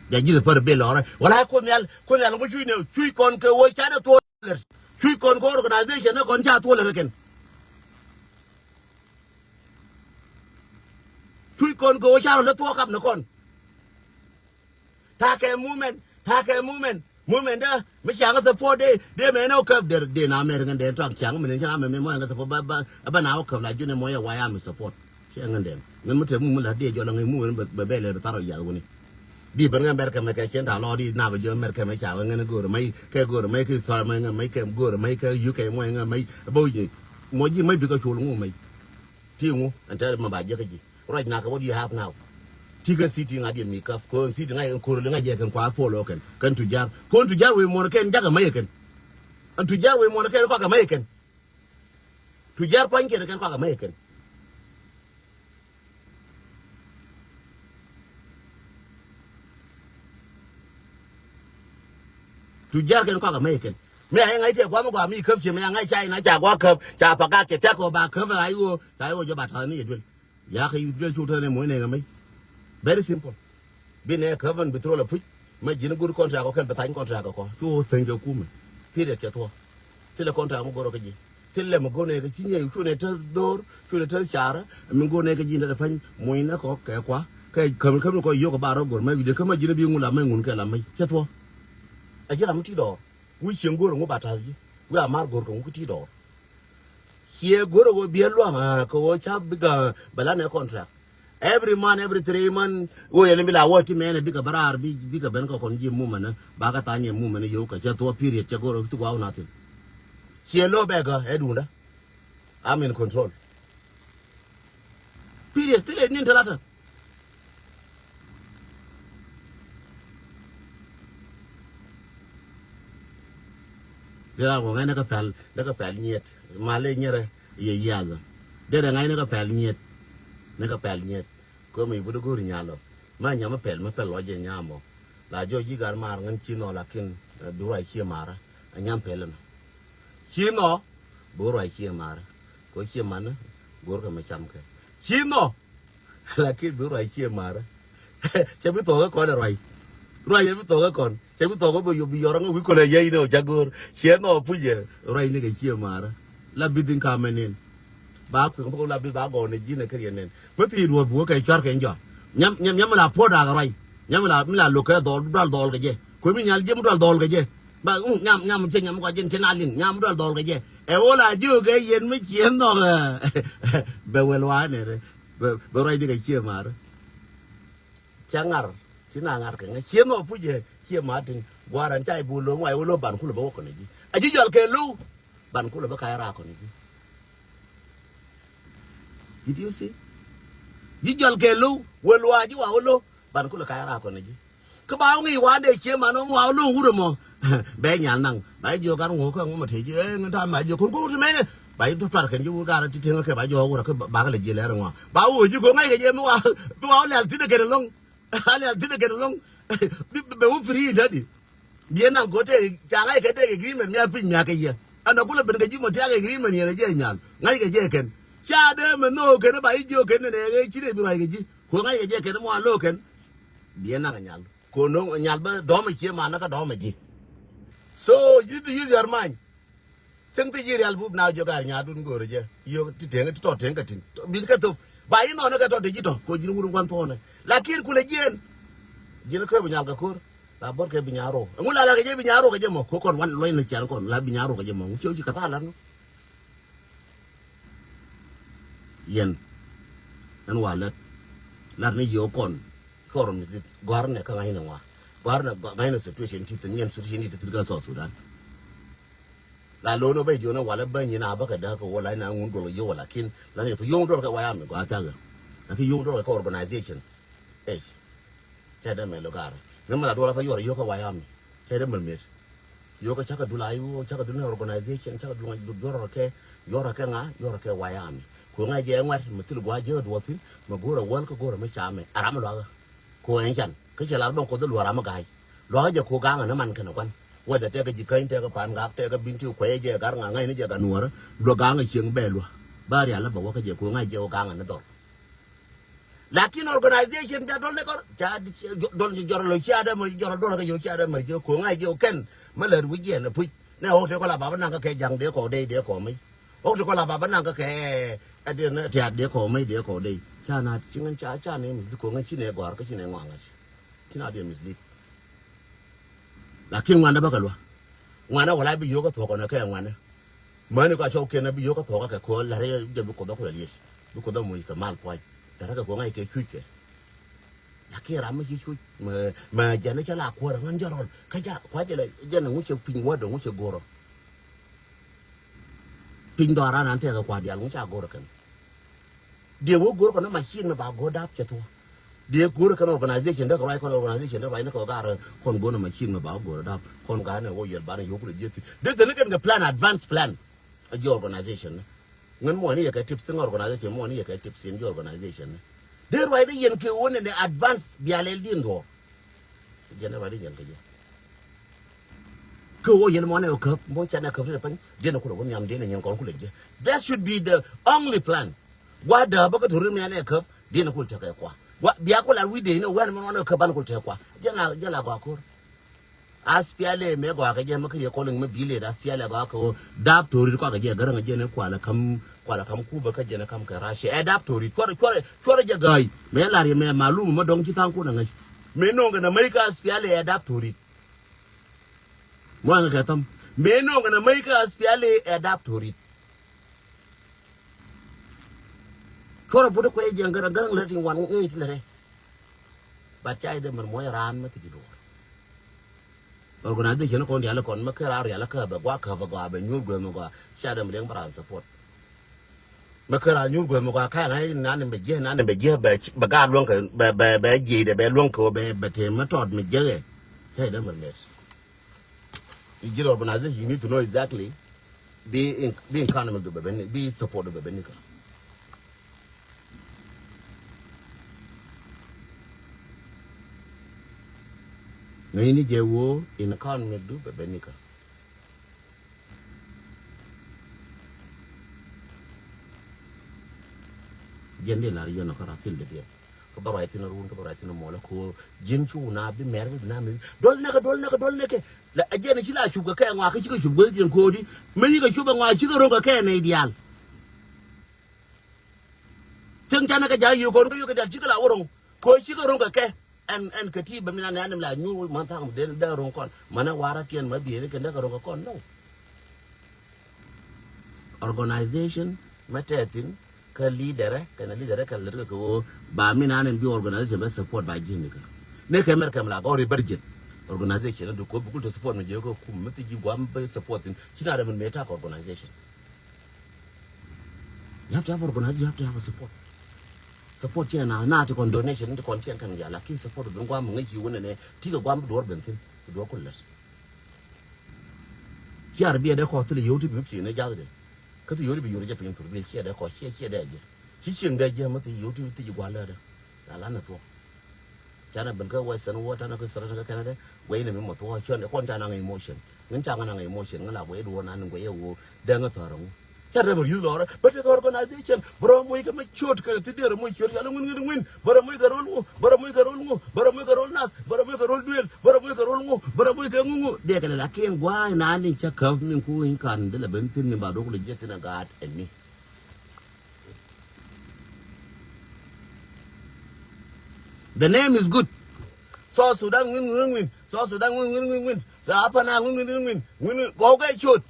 Ja ji̱th pär bi lɔrɛ. Wala Kuoth Nhial, Kuoth Nhial ŋu cuc ni cuc kɔn kɛ wä ca dee thuɔl lɛr. Cuc kɔn kɛ organization ni kɔn ca thuɔl lɛr kɛn. Cuc kɔn kɛ wä ca rɔ lɛ thuɔk kap ni kɔn. Takɛ movement, takɛ movement. Movement dä mi ciaŋ support dee, dee mɛ nɛ wä käp der, dee na mɛ riŋ dee tɔŋ ciaŋ mi ni ciaŋ mɛ mɛ mɔ ɛŋ support ba, ba, ba na wä käp la jun mɔ yɛ wa ya mi support. Ciɛ ŋän dee. Ŋän mi te movement la dee jɔ la ŋäc movement bɛ, bɛ, bɛ lɛ bɛ thar yath wuni. Di ben ŋän Mɛrkɛ mɛ kɛ cien ta lɔ di na bɛ jɔ Mɛrkɛ mɛ ca wä ŋän go̱o̱r mɛ kɛ go̱o̱r mɛ kɛ thɔr mɛ ŋän mɛ kɛ go̱o̱r mɛ kɛ U K mɔ ŋän mɛ bä wi̱c mɔ ji̱ mɛ bikɛ col ŋu mɛ. Ti ŋu ɛn tɛr mɛ ba jɛ kä ji̱. Ruac nakɛ, what do you have now? Ti kä city ŋa̱ diɛ mi käp. Kɔn city ŋa̱ yɛ kɛn ko̱r li ŋa̱ jɛ kɛn kua follow kɛn. Kɛn tujar. Kɔn tujar wee muɔ̱n kɛn jakɛ mäc kɛn. Ɛn tujar wee muɔ̱n kɛn kɔakɛ mäc kɛn. Tujar pua̱ny kɛn kɛn kɔakɛ mäc kɛn. Tujar kɛn kɔakɛ mäc kɛn. Mi a yɛ ŋa̱c tɛ guam mi gua mi käp ciɛ mi a ŋa̱c ca in a ca gua käp ca pagak cɛ tɛk kɔ ba käp a iwo ca iwo jɛ ba ta̱th ni yɛ duel. Yakɛ yut duel cu tɛn ɛ muɔ̱c nɛ ŋɛ mec. Very simple. Bi nɛ käp ɛn bi throw la puc. Mɛ ji̱n go̱r contract kɔ kɛn bi thany contract kɔ cu thäny kɛ kumɛ. Period cɛ thuɔ. Thilɛ contract mi go̱r ɔ kä ji̱. Thilɛ mi go̱r nɛ kɛ ci nyɛ cu nɛ täth dho̱r cu nɛ täth carä. Mi go̱r nɛ kɛ ji̱ nɛ dɛ pany muɔ̱c nɛ kɔ kɛ kua kɛ käm käm ni kɔ yio̱k kɛ ba rɔ go̱r mɛ wi̱dɛ kä mɛ ji̱n bi ŋun la mɛ ŋun kɛ la mɛ cɛ thuɔ. Ɛ ji̱ ram mi ti dɔɔr. Wi̱i̱ cieŋ go̱o̱r ŋu ba ta̱th ji̱. Wi̱i̱ a mar go̱o̱r kɛ ŋu kä ti dɔɔr. Ciɛ go̱o̱r ɛ ɣöö biɛ lua̱ŋ kɛ ɣöö ca bikɛ bɛ la nɛ contract. Every month, every three month ɣöö yɛn bi la wä ti mɛn ɛ bikɛ bä raar bikɛ ben kɛ kɔn ji̱ mumɛnä ba kɛ tha̱a̱ŋ yɛ mumɛnä yio̱w kɛ cɛ thuɔ̱k period cɛ go̱o̱r ɛ ti gua̱a̱k nathim. Ciɛ lo̱o̱ bɛ gä ɛ duundä. I'm in control. Period. Thilɛ ni̱n te latän. Dee ran kɔ ŋa̱c ni kä pɛl, ni kä pɛl nyiet. Malɛ nyɛrɛ yɛ yiath. Dee rɛ ŋa̱c ni kä pɛl nyiet. Ni kä pɛl nyiet. Komi i̱ but i̱ go̱o̱r nyal ɔ. Ma nyam mi pɛl mi pɛl lɔc jɛ nyam ɔ. La jɔc ji̱ gat maar ŋän ci nɔ lakin, eh, bi ruac cie marä. A nyam pɛl inɔ. Ci nɔ bi ruac cie marä. Ko cie man go̱o̱r kɛ mi cam kɛ. Ci nɔ. Lakin bi ruac cie marä. Cɛ bi thɔk kä kɔn ɛ ruac. Ruac cɛ bi thɔk kä kɔn. Cɛ bi thɔk kä bi yop bi yɔr ŋä wi̱i̱ kɔn ɛ yɛy ni ɔ ca go̱o̱r. Ciɛ nɔ puc ɛ ruac ni kɛ cie marä. La bi dhin ka mɛ nin. Ba kui̱ ŋä thok la bi ba gɔɔn ni ji̱n ɛ kä riɛn nin. Mä thi̱i̱ duɔ̱ɔ̱r buɔ̱ kɛ cuar kɛ jɔak. Nyam, nyam, nyam mi la puɔ̱t da̱a̱k ɛ ruac. Nyam mi la, mi la lo̱k kɛ dhɔl, dual dhɔl kɛ jɛ. Kuɛ mi nyal ji̱ mi dual dhɔl kɛ jɛ. Ba, mm, nyam, nyam cɛ nyam kɔ ji̱n cɛ na liŋ. Nyam mi dual dhɔl kɛ jɛ. Ɛ wä la jiök kɛ yɛn mi ciɛ nhɔk ɛ. Bɛ wɛl wa̱a̱ nɛrɛ. Bɛ, bɛ ruacni kɛ cie ma̱a̱r. Cä ŋa̱r ci na ŋa̱r kɛ ŋa̱ cie nhɔk puc ɛ cie ma̱a̱r tin gua̱a̱r ɛn ca i̱ bu lo̱ŋ wa i̱ wä lo̱ ban kulɛ bä wä kɔn ji̱. A ji̱ jɔl kɛ lo̱w ban kulɛ bä ka̱ i̱ raak kɔn ji̱. Did you see? Ji̱ jɔl kɛ lo̱w wä luaac ji̱ wa wä lo̱ ban kulɛ ka̱ i̱ raak kɔn ji̱. Kä ba wä ŋi̱i̱c wa̱a̱n dee cie man ɣöö ŋuak lo̱o̱ŋ wurɛ mɔ. Bɛ nyal naŋ ba jiök gat ŋuɔ̱k kä ŋuɔ̱ mɔ tëë ji̱ ɛ ŋän ta̱a̱ ma jiök kɔn go̱o̱r ti mɛnɛ. Ba ji̱ tuar kɛn ji̱ wur gat ti teŋä kɛ ba ji̱ ɣɔ̱k wurɛ kä ba kɛ lɛ jiɛl ɛr ŋuak ba wä ji̱ ko̱ ŋa̱c kɛ jɛ mi wa mi wa wä lɛl thi̱n ɛ kɛn ɛlɔ̱ŋ. A lɛl thi̱n ɛ kɛn ɛlɔ̱ŋ. Bi bɛ wä free in dadi. Biɛ naŋ ko̱ tëë ca ŋa̱c kɛ tëë agreement mi a piny mi a kɛ yɛ. Ɛn ɛ kulɛ ben kɛ ji̱ mɔ tiak agreement yɛn ɛ jɛ nyal ŋa̱c kɛ jɛ kɛn. Ca dee mɛ nhöök kɛn ba ji̱ jiök kɛn nɛnɛ ɛ ci dee bi ruac kɛ ji̱ ko̱ ŋa̱c kɛ jɛ kɛn mɔ a lo̱o̱k kɛn. Biɛ naŋ ɛ nyal. Ko̱no̱ nyal bä dɔ̱mɛ cie manä kä dɔ̱mɛ ji̱. So you to use your mind. Thing ti ji̱ rial bup na jɔk ar nyaadun go̱o̱rä jɛ yio̱k ti teŋ ti tɔt teŋ kä tin bi kɛ thop. Ba yi nhɔnä kɛ tɔt ti ji̱ tɔ ko̱ ji̱n wur wan thɔɔnɛ. Lakin kulɛ jiɛn ji̱n kä bi nyal kɛ ko̱r. La bɔt kɛ bi nyaaro ɛŋu la lar kɛ jɛ bi nyaaro kɛ jɛ mɔ ko̱ kɔn wan lɔny ni cian kɔn la bi nyaaro kɛ jɛ mɔ ŋu ciɛ ji̱ kɛ thaal lar nu. Yɛn ɛn wa lät lar ni yio̱k kɔn. Kɔr mi gɔ̱a̱r nɛ kä ŋa̱cnɛ ŋua gɔ̱a̱r nɛ ŋa̱cnɛ situation ti thin yɛn situation ti thin kä South Sudan. La lo̱n ɔ bä jiɔn ɛ walɛ bä nyin a bä kɛ däk kɛ wä la in a ŋun duɔl kɛ yio̱w wala kin la ni yɛ thok yio̱w duɔl kɛ wayami gɔaa thakɛ. Lakɛ yio̱w duɔl kɛ organization. Ey. Cɛ dee mɛ lo gaar ni mɛ la duɔl a pä yuɔr yio̱w kɛ wayami. Cɛ dee mɛ met. Yio̱w kɛ cakɛ dul a yio̱w cakɛ dul ni organization cakɛ dul ŋa duɔr kɛ yuɔr kɛ ŋa yuɔr kɛ wayami. Ku ŋa jɛ ŋuɛt mɛ thil gua̱a̱ jɛ duɔthin mɛ go̱o̱rɛ wäl kä go̱o̱rɛ mɛ camɛ a ram luakä. Ku ɛn can kä cɛ lar bäŋ kuoth luɔ̱r amä ga̱a̱c. Luakä jɛ ku ga̱a̱ŋä ni man kɛnɛ gua̱n. Whether tɛkɛ ji̱ käny tɛkɛ pa̱a̱n gak tɛkɛ bi̱n ti kuɛyɛ jɛ gar ŋa̱ ŋa̱c ni jɛ gan nuɔ̱ɔ̱rä. Luɔ̱ ga̱a̱ŋä cieŋ bɛɛ lua̱. Bä rial ni bä wä kä jɛ ku ŋa̱c jɛ ku ga̱a̱ŋä ni dhɔr. Lakin organization bia dɔl ni kɔr ca dɔl ni jɔr lo cia dee mɛ jɔr dɔl kɛ yɛ cia dee mɛ jɛ ku ŋa̱c jɛ ku kɛn. Mɛ lät wi̱c jɛ ni puc ni ɣɔk ti kɔ la bapä naŋ kä kɛ ja̱ŋ dee kɔ dee dee kɔ mɛ. Ɣɔk ti kɔ la bapä naŋ kä kɛ ɛ dee ni tiat dee kɔ mɛ dee kɔ dee. Ca na ci ŋän ca ca ni mislead ko ŋän ci ni gɔr kä ci ni ŋɔaŋ ŋäc. Ci na dee mislead. Lakin ŋuan dee bä kɛ lua̱. Ŋuan dee wala bi yio̱w kä thuɔk kɔnɛ kɛ ŋuan dee. Mäni kɔ a cɔw kiɛn dee bi yio̱w kä thuɔk kɛ ko la rɛy jɛ bi kuoth dee ku la liec. Bi kuoth dee muc kɛ mal pua̱ny. Tɛ rɛ kɛ ko ŋa̱c kɛ cuc kɛ. Lakin ram mi ci cuc mɛ mɛ jɛn cɛ la kuɔrɛ ŋän jɛ rɔl kä ja kua jɛ la jɛn ŋucɛ piny wä dee ŋucɛ go̱rɔ. Piny dhɔaran an tɛkɛ kua dial ŋucɛ a go̱rɔ kɛn. Diɛ wä go̱r kɔn machine mɛ ba go̱r dap cɛ thuɔ. Diɛ go̱r kɛn organization dek ruac kɔn organization dek ruac ni kɛ gar kɔn go̱r ni machine mɛ ba go̱r dap kɔn gar ni wä yɛl ban yok kule jieth. Dek theni kɛn kɛ plan advance plan. A jiɛ organization ni. Ŋän muɔ ni yɛ kɛ tip thin organization muɔ ni yɛ kɛ tip sin jiɛ organization ni. Dek ruac ni yɛn kɛ wä ni ni advance bialɛl din dhuɔr. Jɛn ɛ ruac di jɛn kɛ jɛ. Kä wä yɛn mɔnɛ wä käp mɔ canɛ käp ti pɛny diɛn kulɛ wä nhiam diɛn nyin kɔn kulɛ jɛ. That should be the only plan. Gua dääbä kä tori mianɛ käp diɛn kulɛ tekɛ kua. Gua bia kulɛ ar wi̱dɛ ni wɛn mɔnɛ wä käp ban kulɛ tekɛ kua. Jɛn la jɛn la gua kor. Aspialɛ mɛ gua kɛ jɛ mɛ kɛ yɛ kɔliŋ mɛ bilɛ aspialɛ gua kɛ wä dap tori kua kɛ jɛ gärä ŋɛ jɛn kualɛ kam kualɛ kam Kuba kä jɛn kam kɛ Russia ɛ dap tori cuarɛ cuarɛ cuarɛ jɛ gäi mɛ lar yɛ mɛ malum mɛ dɔŋ ci thaŋ kun ɛ ŋäc. Mëë no̱o̱ŋ kɛ nɛ mäc kä aspiali ɛ dap to̱rit. Muaŋ kɛ thäm mëë no̱o̱ŋ kɛ nɛ mäc kä aspiali ɛ dap to̱rit. Cuɔrɛ put kuɛ jɛ gɛrɛ gɛrɛ lɛ ti wan ŋi̱i̱c lɛ rɛ. But ca idɛ mɛn muɔc raan mɛ thi̱ci duɔ̱ɔ̱r. Organization kɔn rial kɔn mɛ kä raan rial kä bɛ guak kä bɛ gɔaa bɛ nyuur guɛm gɔaa ca idɛ mɛ liɛŋ bɛ raan support. Mɛ kä raan nyuur guäth mɛ kua ka̱a̱ŋ a nan bɛ jiɛ nan bɛ jiɛ bɛ bɛ gaat luäŋ kɛ bɛ bɛ bɛ jiɛc dɛ bɛ luäŋ kɛ bɛ bɛ te mɛ tɔt mɛ jiɛ kɛ. Kɛ dɛ mɛ mɛt. I̱ ji̱ organization you need to know exactly. Bi in bi economy du bɛ bɛ ni bi support du bɛ bɛ ni kɛ. Ŋäcni jɛ woo in economy du bɛ bɛ ni kɛ. Jiɛn di lar yɛn ɔ kä ra thil di diɛn kä bä ruac thin run kä bä ruac thin mɔlɛ ko ji̱n cu na bi mɛr bi na mi dol nɛkɛ dol nɛkɛ dol nɛkɛ. La jiɛn ci la cup kɛ kɛ ŋɔak kä cikɛ cup gueth jiɛn koodi mi yikɛ cup ɛ ŋɔak cikɛ ro̱ŋ kɛ kɛ nɛy diaal. Cieŋ canɛ kɛ ja̱ yio̱o̱k kɔn kä yio̱o̱k kɛ diaal cikɛ la wä ro̱ŋ ko cikɛ ro̱ŋ kɛ kɛ. Ɛn ɛn kɛ ti bɛ mi na nɛ ɛn mi la nyuur man tha̱a̱ŋ mi den dee ro̱ŋ kɔn manɛ wa̱rä kiɛn ma bieyni kɛ dee kɛ ro̱ŋ kɛ kɔn nɔw. Organization mɛ tɛthin kä leader kɛnɛ leader kɛ lät kɛ kɛ ɣöö ba mi na nɛ bi organization bɛ support ba ji̱n kɛ. Ni kɛ mɛr kɛm la gɔri bɛ ji̱n organization du ko bukul te support mi ji̱ kɛ kum mi thi ji̱ guam bɛ support thin ci na dɛ mi mɛ tak organization. You have to have organization, you have to have a support. Support cɛ na na ti kɔn donation ti kɔn cɛ kan ya lakin support bin guam ŋa ci wunɛ ne ti kɛ guam duɔr ben thin duɔr kul lɛt. Ciar biɛ dɛ kɔ thil yio̱w ti bi pin ne jath de. Kä thil yio̱w ti bi yio̱w jɛ pin thur bi ciɛ dɛ kɔ ciɛ ciɛ dɛ jɛ. Ci cieŋ dɛ jɛ ma thil yio̱w ti ti gualɛ dɛ. Ya lan ne thuɔ. Canɛ ben kä Western world canɛ kä Australia kä Canada. Guey ni mi mɔ thuɔ cuɔn kɔn canɛ ŋa emotion. Ŋin ca ŋa naŋ emotion ŋa la guey duɔn an guey ɛ wo dɛŋ ɛ thɔr ŋu. Ca rɛm ri̱th lɔrɛ bä tekɛ organization bä rɔ moc kɛ mɛ ciöt kɛ ti derɛ moc ciöt ca lɛ ŋuin ŋuin ŋuin bä rɔ moc kɛ rol ŋu bä rɔ moc kɛ rol ŋu bä rɔ moc kɛ rol nath bä rɔ moc kɛ rol duël bä rɔ moc kɛ rol ŋu bä rɔ moc kɛ ŋu ŋu. Dee kɛ lɛ lakin gua̱a̱c na ni cä käp min ku in kan dee lɛ ben thi̱n min ba dok lɛ jiɛ thi̱n ɛ gaat ɛ ni. The name is good. South Sudan ŋuin ŋuin ŋuin. South Sudan ŋuin ŋuin ŋuin ŋuin. South Upper Nile ŋuin ŋuin ŋuin. Ŋuin ŋuin. Gɔw kɛ ciöt.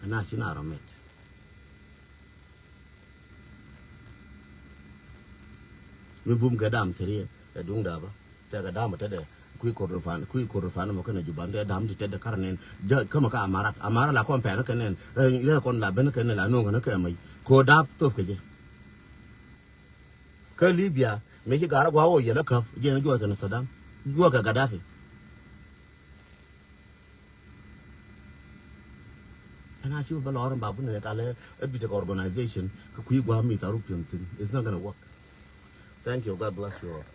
Ana ci na rɔ mɛt. Mi bum kɛ dam thiriɛ ɛ duŋ daba. Tɛkɛ dam tetdɛ kui̱ Kordofan, kui̱ Kordofan mɔ kɛnɛ Juba, tɛ dam tetdɛ kar nɛn. Jɛ kämɛ kä Amarat, Amarat la kɔn pɛn kɛ nɛn. Rɛ kɔn la ben kɛ nɛn la no̱o̱ŋ kɛ nɛ kɛ mɛy. Ko dap thop kɛ jɛ. Kä Libya mëë ci gar a gua̱a̱k wä yɛl a käp, jɛn juɔth kɛn Saddam, juɔth kɛ Gaddafi. Ɛn a ci bä lɔr in ba bun in kalɛ a bit of organization kä kui̱ gua̱a̱k mi tharu piɛm thin. It's not gonna work. Thank you. God bless you all.